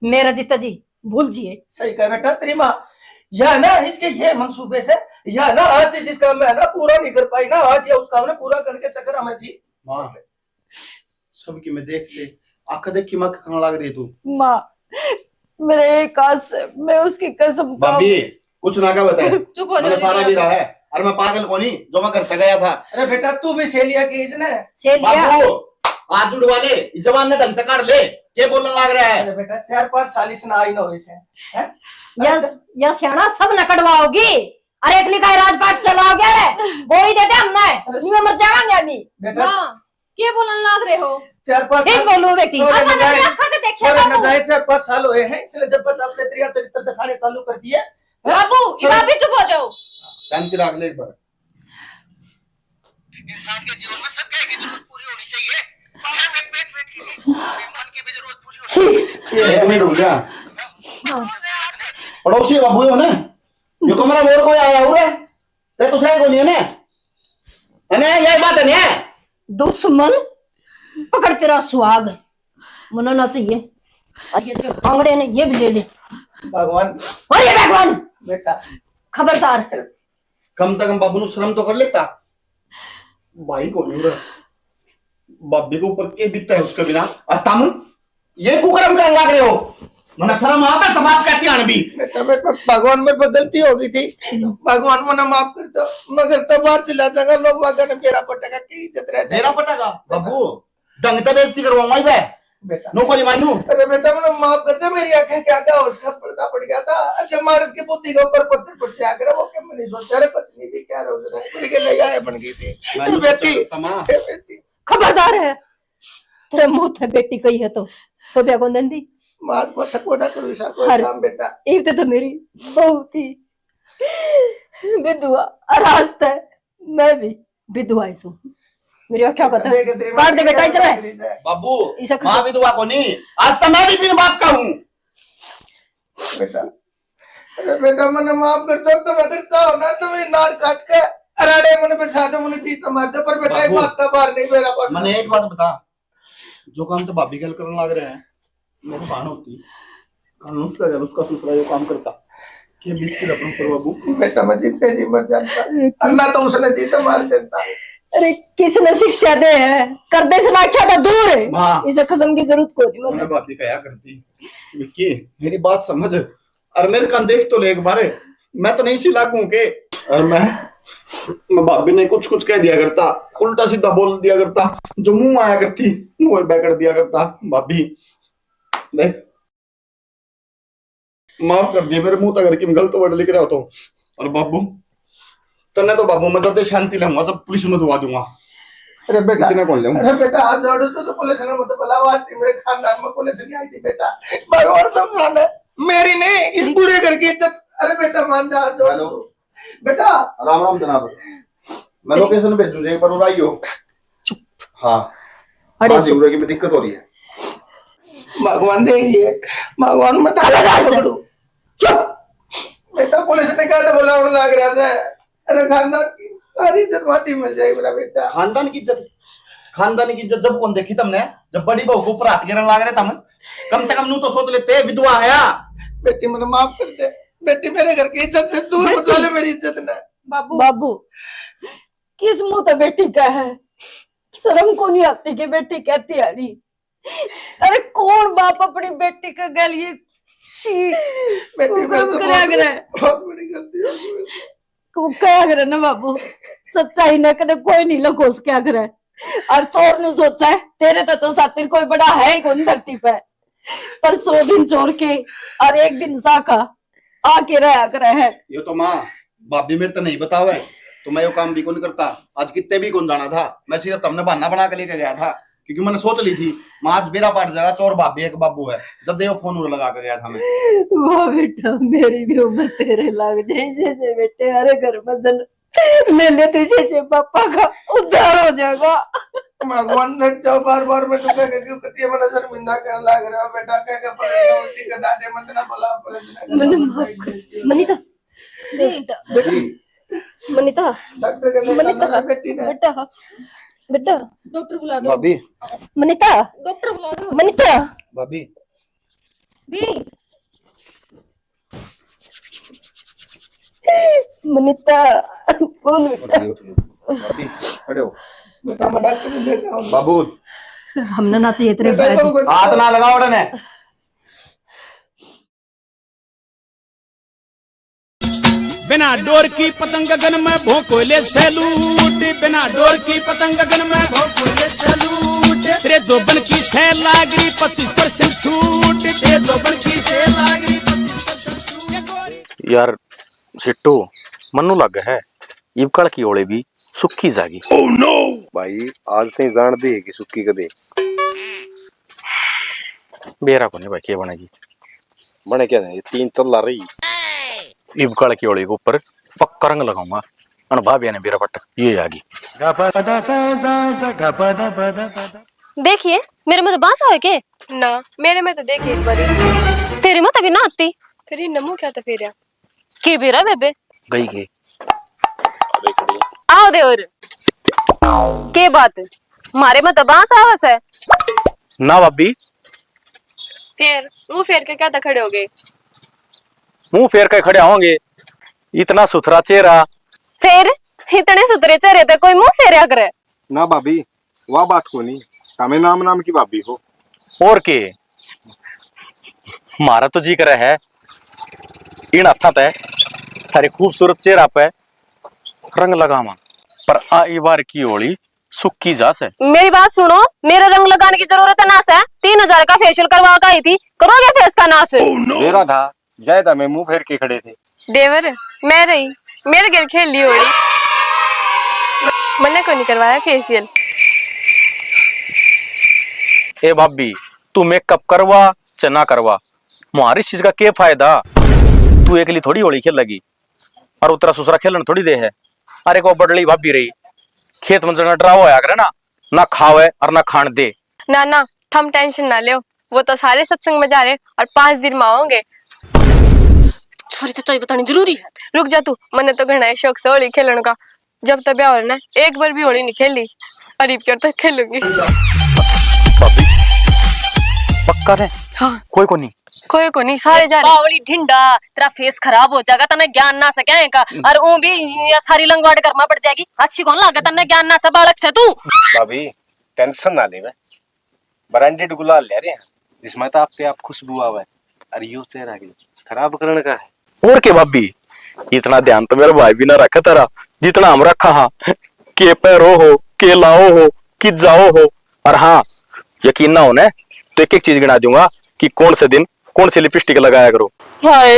मेरा जीता जी भूल जिए। सही कहा बेटा तेरी माँ। यह ना इसके ये मंसूबे से, यह ना आज से जिस काम में है ना पूरा नहीं कर पाई ना, आज ये उस काम ने पूरा करके चक्कर में थी। माँ, सबकी मैं देख ले, आंख देखी माँ के कहाँ लाग रही तू। माँ, मेरे एक हाथ से, मैं उसकी कसम खाऊं। भाभी, कुछ ना का बताए। चुप हो जा मैंने सारा दीदी। भी रहा है। अरे मैं पागल कोनी, जो मैं घर से गया था। अरे बेटा, तू भी से लिया कि इसने? से लिया। बाबू, हाथ जुड़वा ले, इस जवान ने ढंग से काट ले। के बोलने लाग रहा है? अरे बेटा, चार पांच साल इसने आई ना हुई से, हैं? या, अच्छा। या सियाणा सब न कटवाओगी। अरे एकली का राजपाट चलाओगे रे? गोली दे दे हमने। अरे नहीं, मर जावांगे अभी। बेटा, हाँ। के बोलन लाग रहे हो? चार पाँच फिर साल बोलो बेटी। छोरे अब मैंने नजायज, आंखों से देखा छोरे बाबू। नजायज चार पाँच साल हुए हैं, इसने जब तक अपने तेरा चरित्र दिखाने चालू कर दिए। बाबू, छोरे इब आप भी चुप हो जाओ। शांति रख ले एक बार। इंसान के जीवन में सब कह की जरूरत पूरी होनी चाहिए। सिर्फ एक पेट, पेट की नहीं, मन की भी जरूरत पूरी होनी चाहिए। एक मिनट रुक जा। पड़ोसी बाबू हो ना, यो कमरा में और कोई आया हुआ है? ते तो सही कोनी है ना? है ना? यही बात है ना? दुश्मन पकड़ तेरा सुहाग मनाना चाहिए। और ये जो कांगड़े ने ये भी ले ले। भगवान। और ये भगवान। बेटा। खबरदार। कम से कम बाबू नु शर्म तो कर लेता। भाई को नहीं रहा। भाभी के ऊपर के बीतता है उसके बिना। और तुम ये कुकर्म करने लग रहे हो। मने शर्म आता तो बात कहती आन भी। बेटा, मेरे पे, भगवान मेरे पे गलती हो गई थी, भगवान मने माफ कर दो। मगर तो बाहर चला जाएगा, लोग वागा ने बेरा पटेगा, की इज्जत रह जाएगी। बेरा पटेगा? बाबू, ढंग से बेइज्जती करवाऊंगा मैं। बेटा। नो को नहीं मानू। अरे बेटा, मने माफ कर दे, मेरी आंखें क्या क्या उसका पर्दा पड़ गया था। अच्छा, मानस की बुद्धि के ऊपर पत्थर पड़ जाया करे, वो क्या मैंने सोचा रे, पत्नी भी क्या रोज रहे, पूरी के ले जाए बन गई थी। मैं ए नहीं बेटी, सोचा था, माँ। ए बेटी। खबरदार है, तेरे मुंह थे बेटी कही है तो सोबिया कौन देंदी? मार को सको ना करू, ऐसा कोई अरे, काम बेटा। एक तो, तो मेरी बहू थी विधवा, और आज तक मैं भी विधवा ही सूं। मेरी आंखें को तो देख, तेरी काट दे माँ बेटा, की इसे मैं। बाबू, इसे माँ खत्म। विधवा को नहीं, आज तो मैं भी बिन बाप का हूँ। बेटा, अरे बेटा, मने माफ कर दो, तुम अगर चाहो ना तो मेरी नाड़ काट के अराड़े मने बिछा दो, मने चीता मार दो, पर बेटा, एक बाबू, बात का बाहर नहीं मेरा पड़ना। मने एक बात बता, जो काम तो भाभी गल करने लग रहे हैं, मेरी भाण होती, कानून का जब उसका सुथरा जो काम करता, के बिल्कुल अपन पर बाबू। बेटा, मैं जीते जी मर जाता, और ना तो उसने जीते मार देता। अरे, किसने शिक्षा दे है? कर दे से ना क्या था दूर है। माँ, इसे कसम की जरूरत को नहीं। मैं भाभी कहा करती, विक्की, मेरी बात समझ, और मेरे कान देख तो ले एक बार, मैं तो नहीं सी लागू के। और मैं, मैं भाभी ने कुछ कुछ कह दिया करता, उल्टा सीधा बोल दिया करता, जो मुंह आया करती, मुंह बह कर दिया करता। भाभी देख, माफ कर दिए, मेरे मुंह तक अगर किम गलत वर्ड लिख रहा हो तो। और बाबू, तन्ने तो बाबू मैं जब शांति लाऊंगा, जब पुलिस में दवा दूंगा। अरे बेटा, इतने कौन लाऊं? अरे बेटा, हाथ जोड़, तो, तो पुलिस ने मुझे बुलावा थी, मेरे खानदान में पुलिस नहीं आई थी बेटा। भगवान समझाना, मेरी नहीं, इस पूरे घर की इज्जत। अरे बेटा, मान जा, हाथ जोड़। हेलो। बेटा। राम राम जनाब। मैं लोकेशन भेजूं, एक बार और आइयो। चुप। हाँ। अरे हाँ जी, चुप। उरे की भी दिक्कत हो रही है। भगवान दे ये, भगवान मत खबरदार से। पकड़ो। चुप। बेटा, पुलिस ने कहा था बुलावण लाग रहा था। अरे खानदान की सारी इज्जत माटी मिल जाएगी मेरा बेटा। खानदान की इज्जत, खानदान की इज्जत जब कौन देखी तुमने? जब बड़ी बहू के ऊपर हाथ गिरन लाग रहे तुम। कम से कम नू तो सोच लेते, विधवा है। बेटी, मने माफ कर दे। बेटी, मेरे घर की इज्जत से दूर बचा ले मेरी इज्जत ने। बाबू। बाबू, किस मुंह तो बेटी कह है? शर्म को नहीं आती कि बेटी कहती आनी? अरे कौन बाप अपनी बेटी के गल ये छी बेटी, मेरे कुकर्म तो करया बहुत, करे? बहुत बड़ी गलती हो गई। को क्या करे ना बाबू, सच्चाई ने कदे कोई नहीं लुको क्या करे। और चोर नु सोचा है, तेरे तो, तो सातिर कोई बड़ा है ही कौन धरती पे। पर सौ दिन चोर के और एक दिन साखा आके रहा करे है। यो तो माँ, भाभी मेरे तो नहीं बतावे, तो मैं यो काम भी कौन करता। आज कितने भी कौन जाना था, मैं सिर्फ तमने बहाना बना के लेके गया था, क्योंकि मैंने सोच ली थी, मैं आज बेरा पाट जाएगा, चोर भाभी एक बाबू है, जब यो फोन उड़ लगा के गया था मैं। वाह बेटा, मेरी भी उम्र तेरे लाग जाए, जैसे बेटे हरे घर में जन ले ले, तू जैसे पापा का उद्धार हो जाएगा। भगवान ने जो बार बार मैं तुझे कह क्यों करती है, मैंने शर्मिंदा कर लाग रहा बेटा, कह के पड़ेगा उल्टी कर दादे, मत ना बोला, पलट ना कर। मैंने माफ कर, मनीता। बेटी। मनीता। डॉक्टर के लिए मनीता। बेटी ने। बेटा। बेटा। डॉक्टर बुला दो। भाभी। मनीता। डॉक्टर बुला दो। मनीता। भाभी। दी। मनीता, कौन बेटा? उठ लो, उठ लो। भाभी, खड़े हो। बेटा, मैं डॉक्टर को लेके आऊंगा। बाबू। हमने ना चाहिए तेरे बेटा, बैग। तो कोई हाथ ना लगाओ ने। बिना डोर की पतंग गगन में भोंकोले सैलूट, बिना डोर की पतंग गगन में भोंकोले सैलूट। तेरे जोबन की सैल लाग रही पच्चीस परसेंट छूट, तेरे जोबन की सैल लाग रही पच्चीस परसेंट छूट। यार सिट्टू, मन्नू लग है इबकल की ओले भी सुक्की जागी। भाई, आज तई जान दी है कि सुक्की कदे। बेरा कोनी भाई, के बनेगी? बने क्या नहीं, तीन तल्ला रही। इबकल की ओली के ऊपर पक्का रंग लगाऊंगा। अन भाभी ने बेरा पट ये आ गई। देखिए, मेरे में तो बांस आवे के? ना, मेरे में तो देखिए एक बारी। तेरे में तभी ना आती। फिर ये नमू क्या था फेरिया? के बेरा बेबे? गई के? आओ देवर। के बात? मारे में तो बांस आवे से। ना भाभी। फिर मुंह फेर के क्या था खड़े हो गए? मुंह फेर के खड़े होंगे? इतना सुथरा चेहरा। फिर इतने सुथरे चेहरे ते कोई मुंह फेरया करे? ना भाभी, वा बात कोनी, तमे नाम नाम की भाभी हो। और के, म्हारा तो जी करे है इन हाथां तै थारे खूबसूरत चेहरा पे रंग लगावां, पर आ ई बार की होली सुक्की जा से। मेरी बात सुनो, मेरे रंग लगाने की जरूरत है ना से, तीन हजार का फेशियल करवा के आई थी, करोगे फेस का नाश? मेरा था, जाए था मैं मुंह फेर के खड़े थे। देवर, मैं रही, मेरे गेल खेल ली होली। मन्ने को नहीं करवाया फेशियल। ए भाभी, तू मेकअप करवा चाहे ना करवा, म्हारे इस चीज का के फायदा? तू एकली थोड़ी होली खेलेगी, और उतरा सुसरा खेलन थोड़ी दे है। अरे को बडली भाभी रही, खेत में जना डराव होया करे ना, ना खावे और ना खान दे। ना ना, थम टेंशन ना लो, वो तो सारे सत्संग में जा रहे और पांच दिन में आओगे। छोरी सच्चाई बतानी जरूरी है। रुक जा तू, मन्ने तो घणा ही शौक से होली खेलन का। जब तक ब्याह हो ना, एक बार भी होली नहीं खेली, और इब क्यों तक खेलूंगी। भाभी, पक्का ने? हाँ। कोई को नहीं? कोई को नहीं, सारे जा रहे। बावली ढिंडा, तेरा फेस खराब हो जाएगा, तन्ने ज्ञान ना से क्या है का? और ऊं भी ये सारी लंगवाट घर में पड़ जाएगी। अच्छी कौन लागे तन्ने ज्ञान ना से, बालक से तू। भाभी, टेंशन ना ले, ब्रांडेड गुलाल ले रहे हैं, जिसमें तो आप पे आप खुशबू आवे, और यो चेहरा के खराब करण का है। और के भाभी, इतना ध्यान तो मेरा भाई भी ना रखे तेरा, जितना हम रखा हाँ। के पैरो हो, के लाओ हो, कि जाओ हो। और हाँ, यकीन ना होने तो एक एक चीज गिना दूंगा कि कौन से दिन कौन सी लिपस्टिक लगाया करो। हाय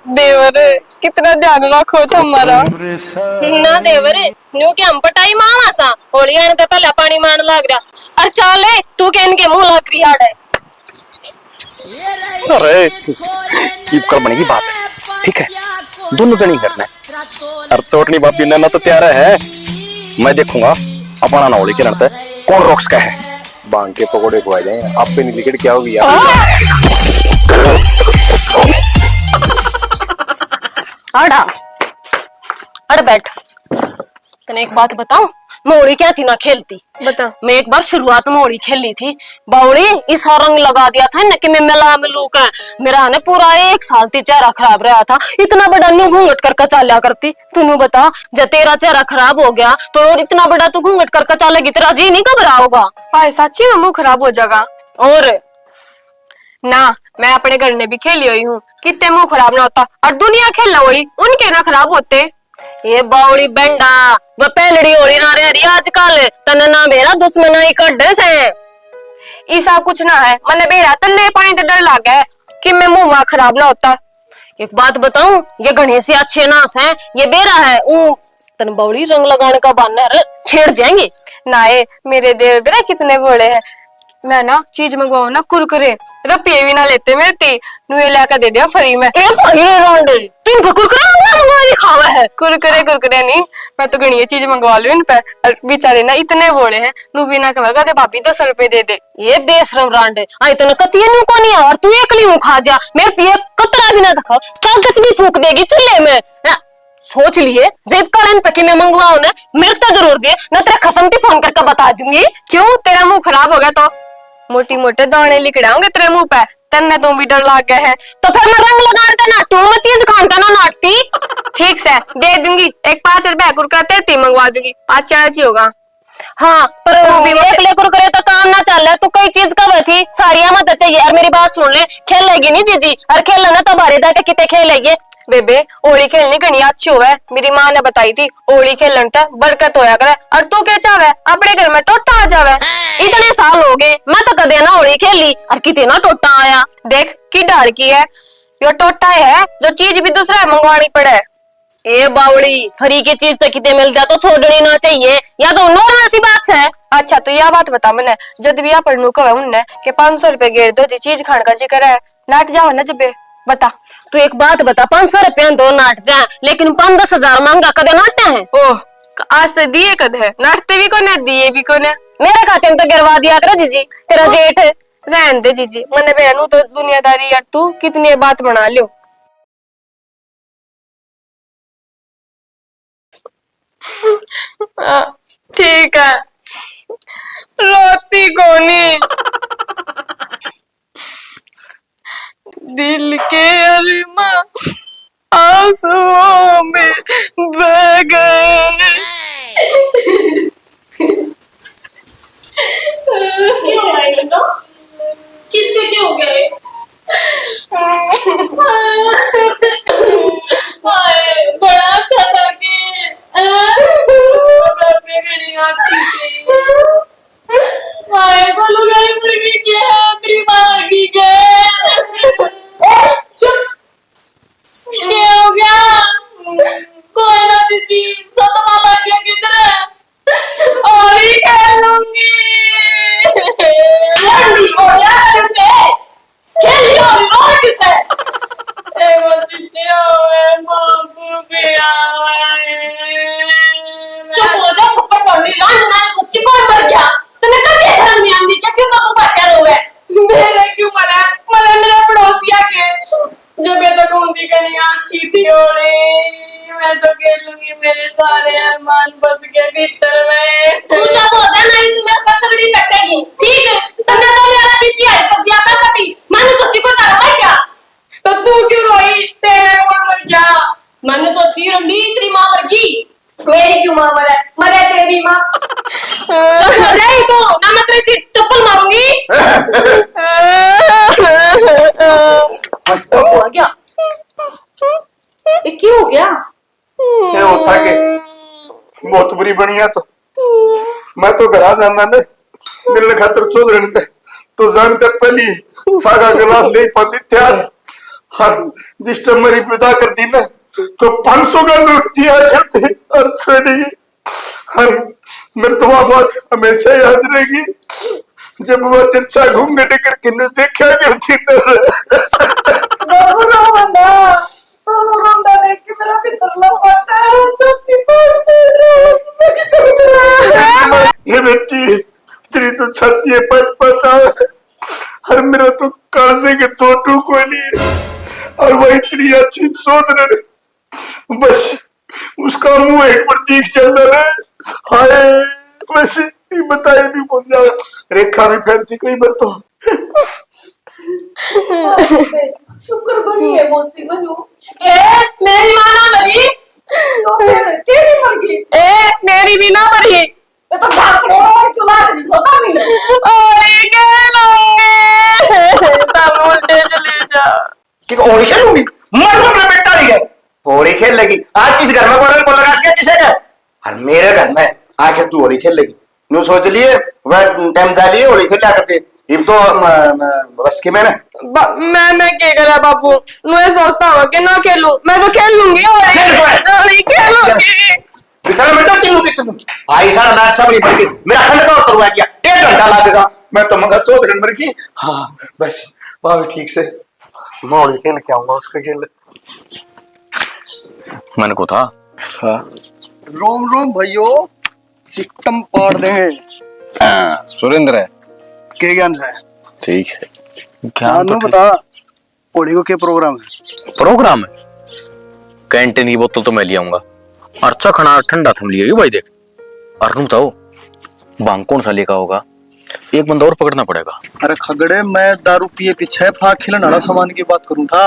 देवर, कितना ध्यान रखो तुम हमारा। ना देवर, न्यू के हम पटाई मामा सा, होली आने ते पहले पानी मारन लाग रहा। और चाले, तू के इनके मुंह लाग रही आड़े। अरे, इब कर बनेगी बात, ठीक है? दोनों जनी करना है। और चोटनी भाभी नैना तो प्यारा है, मैं देखूंगा अपना ना होली खेलन ते कौन रोक सका है। भांग के पकौड़े खुआ जाए, आप पे नहीं लिकड़ क्या होगी यार। आड़ा, अड़ बैठ। तने एक बात बताऊं, मैं होली क्या थी ना खेलती। बता। मैं एक बार शुरुआत में होली खेली थी, बावली इसा रंग लगा दिया था ना कि मैं मिला मिलू के, मेरा ने पूरा एक साल ती चेहरा खराब रहा था। इतना बड़ा न्यू घूंघट करके चाल्या करती। तू न्यू बता, जब तेरा चेहरा खराब हो गया तो और इतना बड़ा तू घूंघट करके चालेगी, तेरा जी नहीं घबरा होगा? हाय, सच्ची में मुंह खराब हो जाएगा। और ना, मैं अपने घर ने भी खेली हुई हूँ, कितने मुंह खराब ना होता, और दुनिया खेलने वाली उनके ना खराब होते। ये बावड़ी बेंडा, वो पहलड़ी होली ना रह रही आजकल, तन्ने ना बेरा दुश्मनाई कड्डे से। इसा कुछ ना है, मन्ने बेरा तन्ने पानी ते डर लागे कि मैं मुंह वहां खराब ना होता। एक बात बताऊं, ये घणी सी अच्छे ना से, ये बेरा है, ऊ तन बावड़ी रंग लगाने का बहाना है, छेड़ जाएंगे। ना ए, मेरे देवर बेरा कितने भोले हैं, मैं ना चीज मंगवाऊं ना कुरकुरे, रुपये भी ना लेते मेरे ती, नुए ला के दे दिया फ्री में। ए भाई रे रांडे, तीन पे कुरकुरे मंगवा मंगवा भी खावे है। कुरकुरे, कुरकुरे नहीं, मैं तो घणी ये चीज मंगवा लूं इन पे। और बेचारे ना इतने भोले हैं, नू भी ना कहेगा, "दे भाभी, दस रुपए दे दे।" ये बेशरम रांड, आई तने कतिये नू कोनी है, और तू एकली हूँ खा जा, मेरे तो ये कतरा भी ना दिखाओ, कागज भी फूक देगी चूल्हे में। हैं? सोच लिए, जब कल इन पे किने मंगवाओ ना, मेरे तो जरूर दिए, ना तेरे खसम ती फोन करके बता दूंगी। क्यों, तेरा मुंह खराब हो गया तो? मोटी मोटे दाने लिकड़े होंगे तेरे मुंह पे, तन्ने तो भी डर लाग गया है। तो फिर मैं रंग लगान का नाटू, मैं चीज खान का ना नाटती। ठीक से, दे दूंगी, एक पाँच रुपया कुरकुरा तेरे ती मंगवा दूंगी, पाँच चार ही होगा। हाँ, पर वो भी मत एकले कुरकुरे तो काम ना चल, तू कई चीज का थी, सारिया मत चाहिए। और मेरी बात सुन ले, खेलेगी नहीं जीजी, और खेलना ना तो बाहर जाके किते खेल आइए। बेबे, होली खेलनी घणी अच्छी होवे, मेरी माँ ने बताई थी, होली खेलन ते बरकत होया करे। और तू के चाहे, अपने घर में टोटा आ जावे। इतने साल हो गए, मैं तो कदे ना होली खेली, और किते ना टोटा आया। देख, की डाल की है, यो टोटा है, जो चीज भी दूसरा मंगवानी पड़े। ए बावली, फ्री की चीज तो किते मिल जा तो छोड़नी ना चाहिए, या तो नॉर्मल सी बात है। अच्छा, तो या बात बता मने, जद भी अपन नु कहे उनने के पाँच सौ रुपए गेर दो जी, चीज खान का जी करे, नाट जाओ ना जबे। बता। तू एक बात बता, पाँच सौ रुपया दो नाट जा, लेकिन पाँच दस हजार मांगा कदे नाटे हैं? ओह, आज तो दिए कद है, नाटते भी कोने, दिए भी कोने। मेरे खाते में तो गिरवा दिया करो जीजी, तेरा जेठ। रहन दे जीजी, मने बहनू तो दुनियादारी यार, तू कितनी ये बात बना लियो। हाँ, ठीक है, रोती कोनी। दिल के अरमा आंसुओं में बह गए। क्या हो रहा है बेटा? किसका क्या हो गया है? हाय, बड़ा अच्छा था कि मैं अपने घड़ी आती थी। हाय, बोलो, गाय मर गई क्या? तेरी माँ मर गई क्या? ए, चुप। क्या हो गया? कोई ना दीदी, सदमा लग गया किधर है? होली खेलूंगी। लड़नी हो या लड़के? खेली होली रोए किसे? ए, वो दीदी आवे, बाबू भी आवे। चुप हो जा, थप्पड़ पड़नी, रांड मारे सच्ची कोई मर गया। तन्ने कभी शर्म नहीं आंदी क्या? क्यों बाबू बात कर रहे हो? मेरे क्यों मरा? मरा मेरा पड़ोसिया के। जब ये तक उनकी कणी आसी थी होली, मैं तो खेलूंगी, मेरे सारे अरमान बस के भीतर में। तू चुप हो जा, नहीं तू मेरे पर तगड़ी कटेगी, ठीक? तन्ने तो मेरा बीपी हाई कर दिया था कभी। मैंने सोची को तारा भाई क्या? तो तू क्यों रोई? तेरे कौन मर गया? मैंने सोची रंडी तेरी माँ मर गई। मेरी क्यों माँ मरे? मरे तेरी माँ। चुप हो जाए तो, ना मैं तेरे से चप्पल मारूंगी। चुप हो गया। ये क्यों हो गया? ये होता के बहुत बुरी बनी है तो मैं तो घर आ जाना ने मिलने खातर चौधरी ने तो जान तक पहली सागा गिलास ले पाती तैयार। और जिस टाइम मेरी विदा कर दी ना तो पाँच सौ का नोट दिया करते और छोड़ी। और मेरे तो वह बात हमेशा याद रहेगी जब वह तिरछा घूंघट करके ने देखा करती ना। बाबू रो मत। रोंदा देख के मेरा भीतरला फटा है, छाती फाड़ दे रहा है। ये बेटी, तेरी तो छाती है पट पटा है, और मेरा तो कालजे के दो टूक कोई नहीं है, और वही तेरी अच्छी सोच रहे। बस उसका मुंह एक बार देख चलना रे। हाय, बस ये बताए भी कौन जावे, रेखा भी फैलती कई बार तो। शुक्र बनी है मौसी मनु। ए, मेरी माँ ना मरी। तो फिर तेरी मर गई। ए, मेरी भी ना मरी। ये तो धाकड़े और क्यों लाग रही सोता भी। और ये कह लूंगी। तब उल्टे चले जा। ठीक है, होली खेलूंगी, मर अपना बेटा नहीं है। होली खेल लेगी। आज किस घर में बोल बोल लगा सके किसे ने? और मेरे घर में आखिर तू होली खेल लेगी। न्यू सोच लिए, वह टाइम जा लिए होली खेल लिया करते। इब तो म, म, बस की मैंने ब-, मैं मैं क्या करा बाबू? मैं सोचता हूँ कि ना खेलूं। मैं तो खेल लूंगी होली। खेल तो है। होली खेलूंगी। बेचारा मैं तो खेलूंगी तुम। आई सारा नाच सब नहीं पड़ेगी। मेरा खंड का और करवा दिया। एक घंटा लगेगा। मैं तो मगर चौधरी मर गई। हाँ, बस, वहाँ भी ठीक से। मैं होली खेल के आऊंगा उसके खेल। मैंने को था, हाँ। रोम रोम भाइयों, सिस्टम पाड़ देंगे। हाँ, सुरेंद्र है। के ज्ञान है? ठीक है। ज्ञान तो नू ठीक। बता, होली को के प्रोग्राम है? प्रोग्राम है? कैंटीन की बोतल तो मैं ले आऊंगा, और चखना ठंडा थम ले आइयो भाई। देख, और नू बताओ, भांग कौन सा लेकर आओगा? एक बंदा और पकड़ना पड़ेगा। अरे खगड़े, मैं दारू पिए पीछे फाक खेलने वाला सामान की बात करूं था।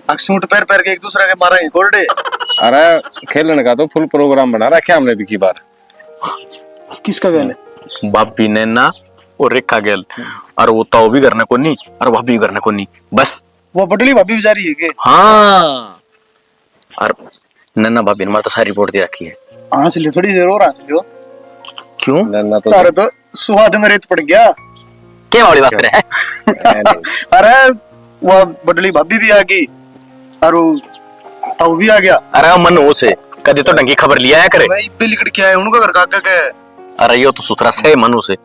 अक सूट पैर पैर के एक दूसरे के मारेंगे गोरडे। अरे खेलने का तो फुल प्रोग्राम बना रखा हमने पिछली बार। किसका गैल है? भाभी नैना और रेखा गैल। और वो ताऊ भी घर ने कोनी और भाभी भी घर ने कोनी। बस। वो बटली भाभी भी जा रही है के? हाँ। और नन्ना भाभी ने मारे तो सारी रिपोर्ट दे रखी है। हंस लियो, थोड़ी देर और हंस लियो। क्यों? नन्ना तो तारे तो स्वाद में रेत पड़ गया। के वाली बात करे? अरे, वो बटली भाभी भी आ गई और वो ताऊ भी आ गया। अरे, मनु से कदे तो ढंगी खबर लिया है करे। मैं इब्बे लिकड़ के आया हूँ उनका घर का आगे के। अरे, यो तो सुथरा सही मनु से।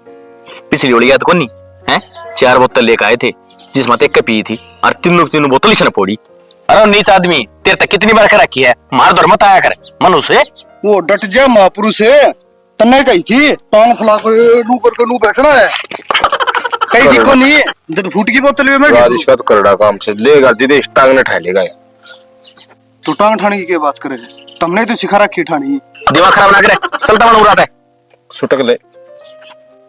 पिछली होली याद कोनी है? चार बोतल लेकर आए थे, जिसमें ते एक पी थी और तीनों की तीनों बोतल इसने फोड़ी। अरे नीच आदमी, तेरे तक कितनी बार कह रखी है, मार दौड़ मत आया कर मनु से। वो डट जा महापुरुष है, तन्ने कही थी टांग फैला के नू करके नू बैठना है। कही थी कोनी, जब फूट की बोतल भी मैं राज इसका तो करड़ा काम से लेगा, जिदे इस टांग ने ठा लेगा यार। तू टांग ठाने की क्या बात करे? तुमने तो सिखा रखी ठानी। दिमाग खराब ना करे, चलता मन उड़ाता है। सुटक ले।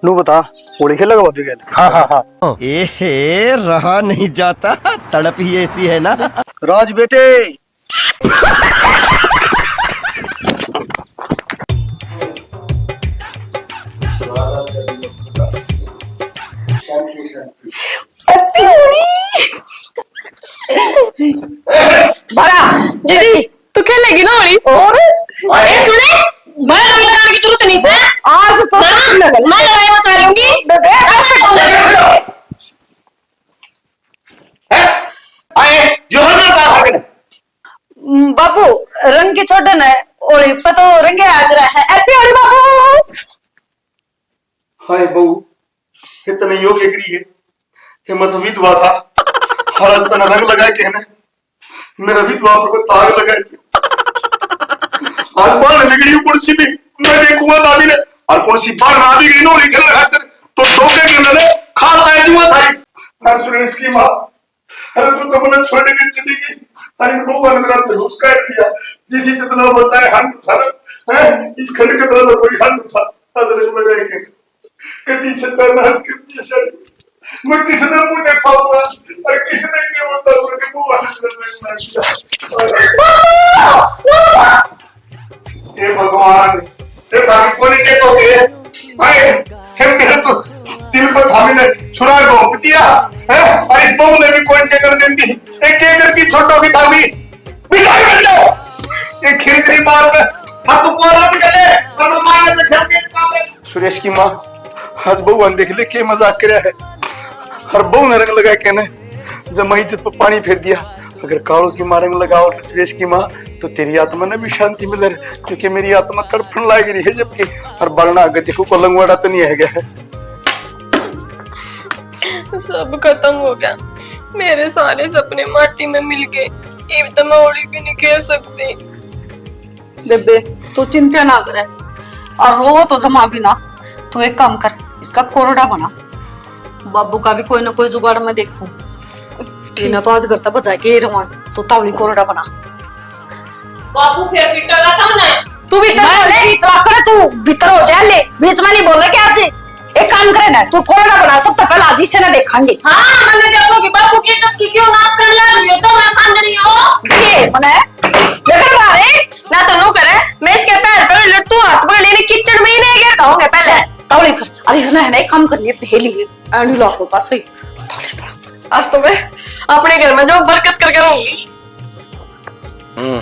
नू बता, होली खेलेगा भाभी गैल? हाँ, हाँ, हाँ। एहे, रहा नहीं जाता, तड़प ही ऐसी है ना। राज बेटे। बड़ा दीदी, तू खेलेगी ना होली? और? ए, सुने, मैं रंग लगाने की जरूरत नहीं से। आज तो ना, ना, मैं लड़ाई मचा लूंगी। दे, दे। ऐसे कौन है? आए, जो रंग लगा था। बाबू, रंग के छोड़े ना, होली पे तो रंगे आग रहा है। Happy होली बाबू। हाय बहू, ये तने यो के करी है? ये मत विधवा था, हर तने रंग लगाए के ने मेरा विधवा पर कोई दाग लगाए थे। आज बाहर निकली हूँ कुर्सी भी, मैं देखूंगा दादी ने, और कुर्सी बाहर ना भी गई ना, लिख लगा कर तो धोखे के मैंने खाता है जुआ था। मैं सुरेश की माँ, अरे तू तो मुझे छोड़ के चली गई। अरे वो बन मेरा जुलूस काट दिया। जिस इज्जत ना बचाए हम सारे, हैं? इस खंड के तरह कोई हम था। अरे मैं रह गया। कति सत्यानाश कर दिया शायद। मैं किसने मुंह दिखाऊंगा? अरे किसने क्या बताऊंगा कि वो वाला सत्यानाश कर दिया? हे भगवान, हे थारी कोनी के तो के, भाई, हे मेरे तो दिल को थामी ने छुरा को दिया, हैं? और इस बहू ने भी कोई के कर देंगी। एक के कर की छोटो की थामी, भिखारी बन जाओ। एक खिरखिरी मार में, हम तो कोरा निकले, हम माया में खेल के निकाले। सुरेश की माँ, आज बहू ने देख ले के मजाक करे है। हर बहू ने रंग लगा के ने जमाई इज्जत पर पानी फेर दिया। अगर कालू की माँ रंग लगाओ सुरेश की माँ, तो तेरी आत्मा ने भी शांति मिले, क्योंकि मेरी आत्मा तड़फन लाग रही है, जबकि हर बालना आगे देखो को लंगवाड़ा तो नहीं है गया है। सब खत्म हो गया, मेरे सारे सपने माटी में मिल गए। इब तो मैं होली भी नहीं खेल सकती। बेबे, तू चिंता ना करे और रो तो जमा भी ना। तू एक काम कर, इसका कोरडा बना। बाबू का भी कोई ना कोई जुगाड़ मैं देखूं। ठीक। इन्हें तो आज घर तक बचा के ही रवां, तो तावली कोरडा बना। बाबू फिर पिटेगा तब ना। तू भीतर मैं हो ले। लाकड़, तू भीतर हो जा ले, बीच में नहीं बोले क्या आज? एक काम करे ना, तू कोरडा बना, सब तो पहले आज इसे ना देखांगे। हाँ, मैंने देखो कि बाबू की इज्जत की क्यों नाश करने लग रही हो, तो मैं सांडनी हो। ये मने, ये कर बारे। ना तो नू करे, मैं इसके पैर पर लड़, तू हाथ पकड़ लेने किचन में ही नहीं गिर होंगे पहले। तावली कर, अरे सुना है ना, एक काम कर लिए, पहले ये एंडी लाखों पास ही। तावली कर। आज तो मैं अपने घर में जो बरकत करके रहूंगी। हम्म।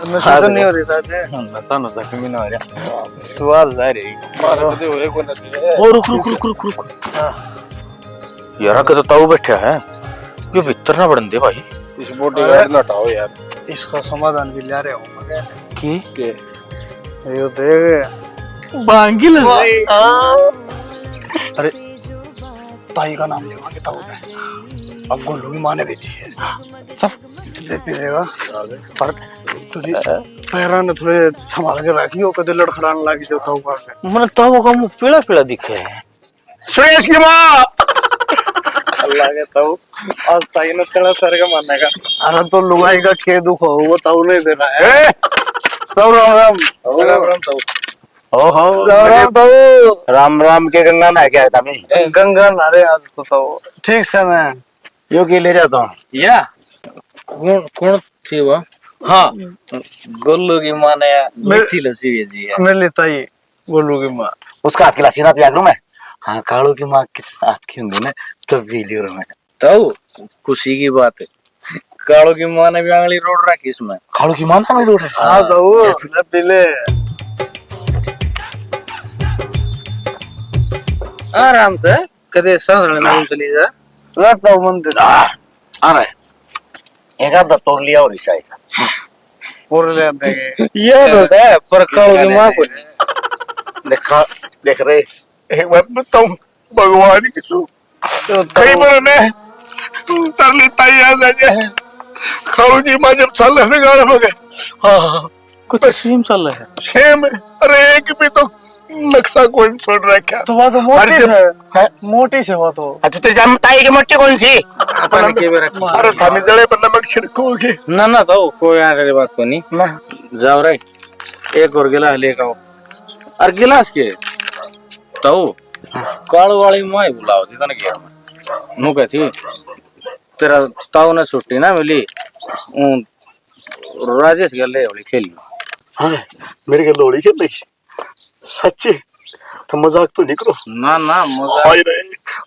नशा तो नहीं हो रही शायद? हाँ, नशा नुशा कमी ना हो रहा। स्वाद जा रही। मारे तो हो रहे को ना। ओ, रुक, रुक, रुक, रुक, रुक। हाँ। यार, आगे तो ताऊ बैठा है, यो भीतर ना बढ़न दे भाई। इस body अरे, guard ना हटाओ यार। इसका समाधान भी ला रहे हो मगर। की? के? यो देख। भांगी लस्सी। हाँ। अरे, ताई का नाम लेवांगे ताऊ ने। अब गोलू की माँ ने बेची है। चल। दे पी लेगा। पर तुझे पैरां ने थोड़े संभाल के रखियो, कदे लड़खड़ाने लग जाओ तो बात है। मैंने तो वो का मुंह पीला पीला दिखे है। सुरेश की माँ। अल्लाह के ताऊ, आज ताई ने तेरा सर का मानेगा। अरे तो लुगाई का के दुख हो, वो ताऊ नहीं दे रहा है। ए! ताऊ राम राम। राम राम ताऊ। ओहो, राम राम ताऊ। राम राम के गंगा नहा के आया था मैं। गंगा नहा रहे आज तो ताऊ। ठीक से मैं। यो के ले जाता हूँ। या? कौन, कौन थी वो? हाँ, गोलू की माँ ने मीठी लस्सी भेजी है। मेरे लिए ताई। गोलू की माँ। उसका हाथ की लस्सी ना पिया करूँ मैं। हाँ, कालू की माँ के हाथ की होंदी ना, तो पी लियो रे मैं। ताऊ, खुशी की बात है, कालू की माँ ने भी आंगली रोड़ रखी इसमें। कालू की माँ ने आंगली रोड़ रखी? हाँ, ताऊ, ले पी ले। आराम से, कदे सांस लेने में चली जा। ला ताऊ, मन दे। आ, आ रहा है। एक आधा तोड़ लिया और इसा, इसा। और ले आते हैं। ये तो है, पर कालू की माँ को नहीं। देखा, देख रहे, एक बात बताऊं, भगवान की सो, तो कई बार ने तरली ताई याद आ जाए। कालू की माँ जब साले में गाना हो गए। हाँ, हाँ। कुछ सेम साला है। सेम है। अरे, एक भी तो नक्शा कोई छोड़ रखा। तो वो तो मोटी अरे, है। हैं? मोटी से वो तो। अच्छा, तो जब ताई की मोटी कौन सी? पता नहीं के में रखी। अरे, थामी जड़े पर नमक छिड़कोगे। ना, ना, तो कोई आने वाली बात को नहीं। ना। जाओ रे, एक और गिलास लेकर आओ। और गिलास के? तो कालू वाली माँ ही बुलाओ, जितने गया मैं। नू कहती, तेरा ताऊ ने छुट्टी ना मिली, ऊं राजेश गैल होली खेल लो। हाँ, मेरे गैल होली खेल रही? सच्ची? तो मजाक तो नहीं करो। ना, ना, मजाक। हाय रे,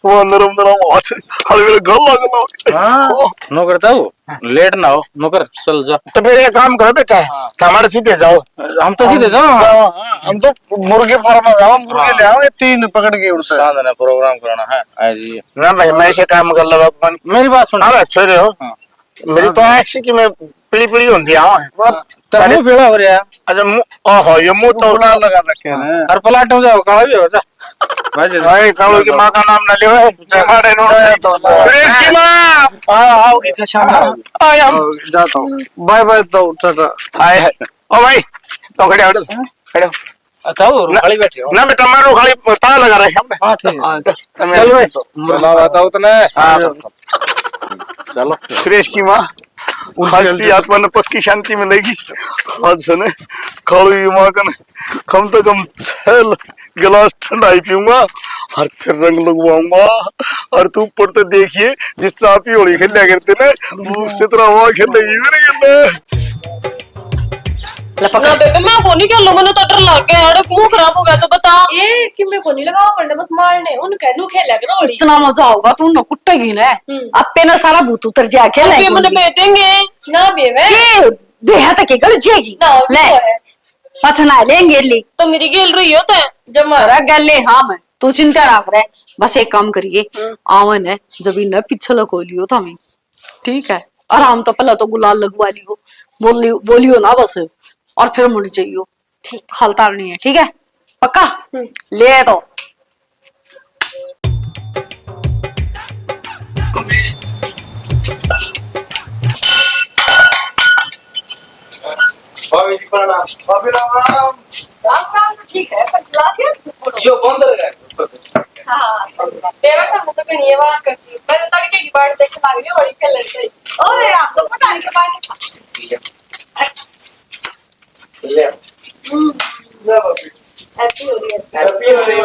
वो नरम नरम हाथ, हाय मेरे गल लग गया। हाँ, नौकर ताऊ, लेट ना हो, नौकर, चल जा। तो फिर एक काम करो बेटा, हाँ। हमारे सीधे जाओ। हम तो सीधे जाओ। जाओ, हाँ, हम तो मुर्गी फार्म में जाओ, मुर्गे हाँ। ले आओगे तीन पकड़ के उड़ते। सांझ ने प्रोग्राम कराना है, आए जी। ना भाई, मैं इसे काम कर लो अपन। मेरी बात सुन। अरे, छोरे हो। हाँ। मेरी तो आँख से कि मैं पीली पीली होंदी, हाँ। हाँ, तो मुंह पीला हो रहा। अच्छा, मुंह, ओहो, ये मुंह तो गुलाल लगा रखे हैं। और पलाट हो जाओ, काला भी हो जा। भाई, कालू की माँ का नाम ना ले, जगाड़े नो। सुरेश की माँ। हाँ, आओगी तो शाम में आओगी। आया। जाता हूँ। बाय बाय, तो टाटा। हाय, हाय। ओ भाई, तो खड़े हो, खड़े हो। अच्छा, वो ना, रुखाली बैठे हो? ना बेटा, मैं रुखाली पता लगा रहे हैं हमने। हाँ, ठीक है। हाँ, तो मैं चल भाई। तो चला बताओ तने। हाँ। चलो। सुरेश की माँ, उनकी आज गलती। आत्मा ने पक्की शांति मिलेगी। आज से ने कालू की माँ कने कम से कम छह गिलास ठंडाई पीऊंगा और फिर रंग लगवाऊंगा। और तू ऊपर तो देखिए, जिस तरह आप ही होली खेल लिया करते ना, वो उससे तरह वहाँ खेलेगी मेरे खेलने। ना बेबे, मैं कोनी खेलूं, मैंने तो डर लग गया यार, मुंह खराब हो गया तो बता। ए, कि मैं कोनी लगावा, पड़ने बस मारने, उन कहनू खेला करो होली। इतना मजा होगा, तू न कुटेगी ना। हम्म। आपे ना सारा भूत उतर जाए, खेलेगी अबे मैंने होली। बेचेंगे। ना बेवे। के देहा तक के गल जाएगी। ना, ले। तो है। पाछे ना लेंगे ली। तो मेरी गेल रही हो तै? जमा। अरे गल ले, हाँ मैं। तू चिंता ना करे। बस एक काम करिए। हम्म। आवन है, जब इन्हें पीछे लको लियो तो हमें। ठीक है, आराम तो पहले तो गुलाल लगवा लियो, बोलियो, बोलियो ना बस, और फिर मुड़ जाइयो। ठीक। खालता नहीं है, ठीक है, पक्का? हम्म। ले तो। भाभी जी प्रणाम। भाभी राम राम। राम राम तो ठीक है, पर गिलास यार फूट पड़ो। यो बंद रहे। हाँ, सही बात। पेमेंट हम तो कहीं ये बात करती हूँ। मैं तो तड़के की बाट देख लाग रही हूँ, बड़ी कलर से। ओए, आप तो पता नहीं के बाट। ठीक है। ले। हम्म। ले भाभी। हैप्पी होली। हैप्पी होली।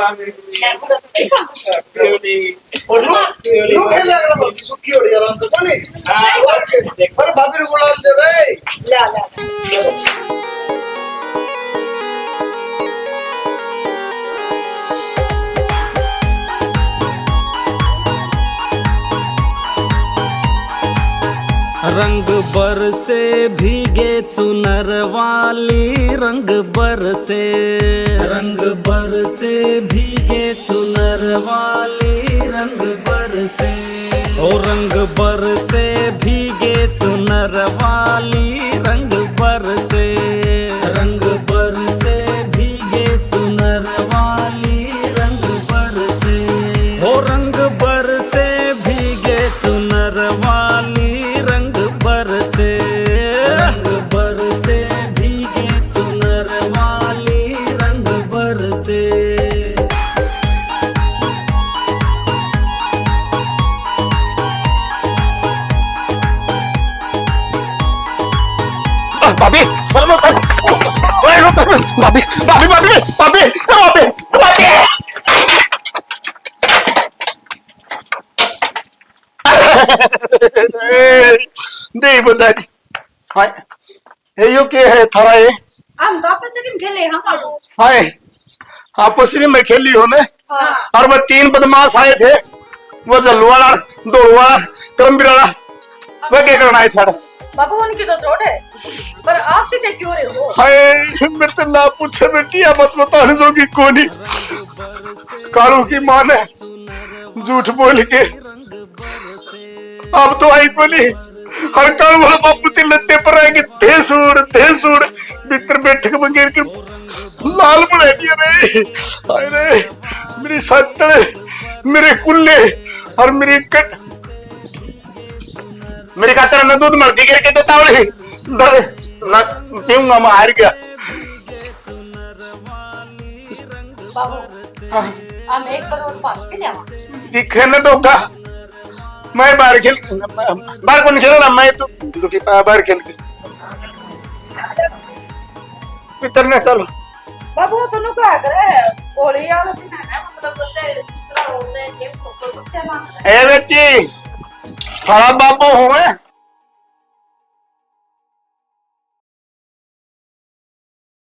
हैप्पी होली। और लो, लो खेल रहा भाभी, सुखी होली आराम से, बोले? हाँ। पर भाभी को बुला ले रे। ला, ला, ला। रंग बरसे भीगे चुनर वाली, रंग बरसे, रंग बरसे भीगे चुनर वाली, रंग बरसे। ओ रंग बरसे भीगे चुनर वाली, रंग बरसे, रंग बरसे भीगे चुनर वाली, रंग बरसे। ओ रंग बरसे भीगे चुनर वाली, रंग बरसे। भाभी, भाभी, भाभी, भाभी, भाभी, भाभी। दे बता दी। हाय, ये यो के है थारा ये? हम तो आपस में खेले, हाँ बाबू। हाय, आपस में खेली हो ने? हाँ। और वो तीन बदमाश आए थे, वो जल्लू वाला, दौड़ू वाला, करमबीर वाला, वो क्या करना है थारा? बाबू, उनकी तो चोट है, पर आपसे क्या क्यों रहे हो? हाय, मेरे से ना पूछे बेटी, अब मत बताने जोगी कोनी। कालू की माँ ने झूठ बोल के अब तो आई कोनी। हर काल वाला बापू ते लत्ते पर आके थे सूड़, थे सूड़, भीतर बैठक में गिर के लाल बना दिया रे। हाय रे, मेरी सातड़, मेरे कुल्ले और मेरी कट, मेरी खातर न दूध मलती करके देता होली। दर्द ना पीऊंगा, मैं हार गया। बाबू, हाँ। हम एक बार और बात भी जावा। दिखे न डोगा, मैं बाहर खेल, बाहर कौन खेलना, मैं तो दुखी पा बाहर खेल के। इतने चलो। बाबू, तन्नू क्या करे? होली वाला दिन है ना, मतलब, बोलते हैं, दूसरा होता है, ये फोटो बच्चे मांग रहे हैं। ए बेटी, थारा बाबू हूँ मैं।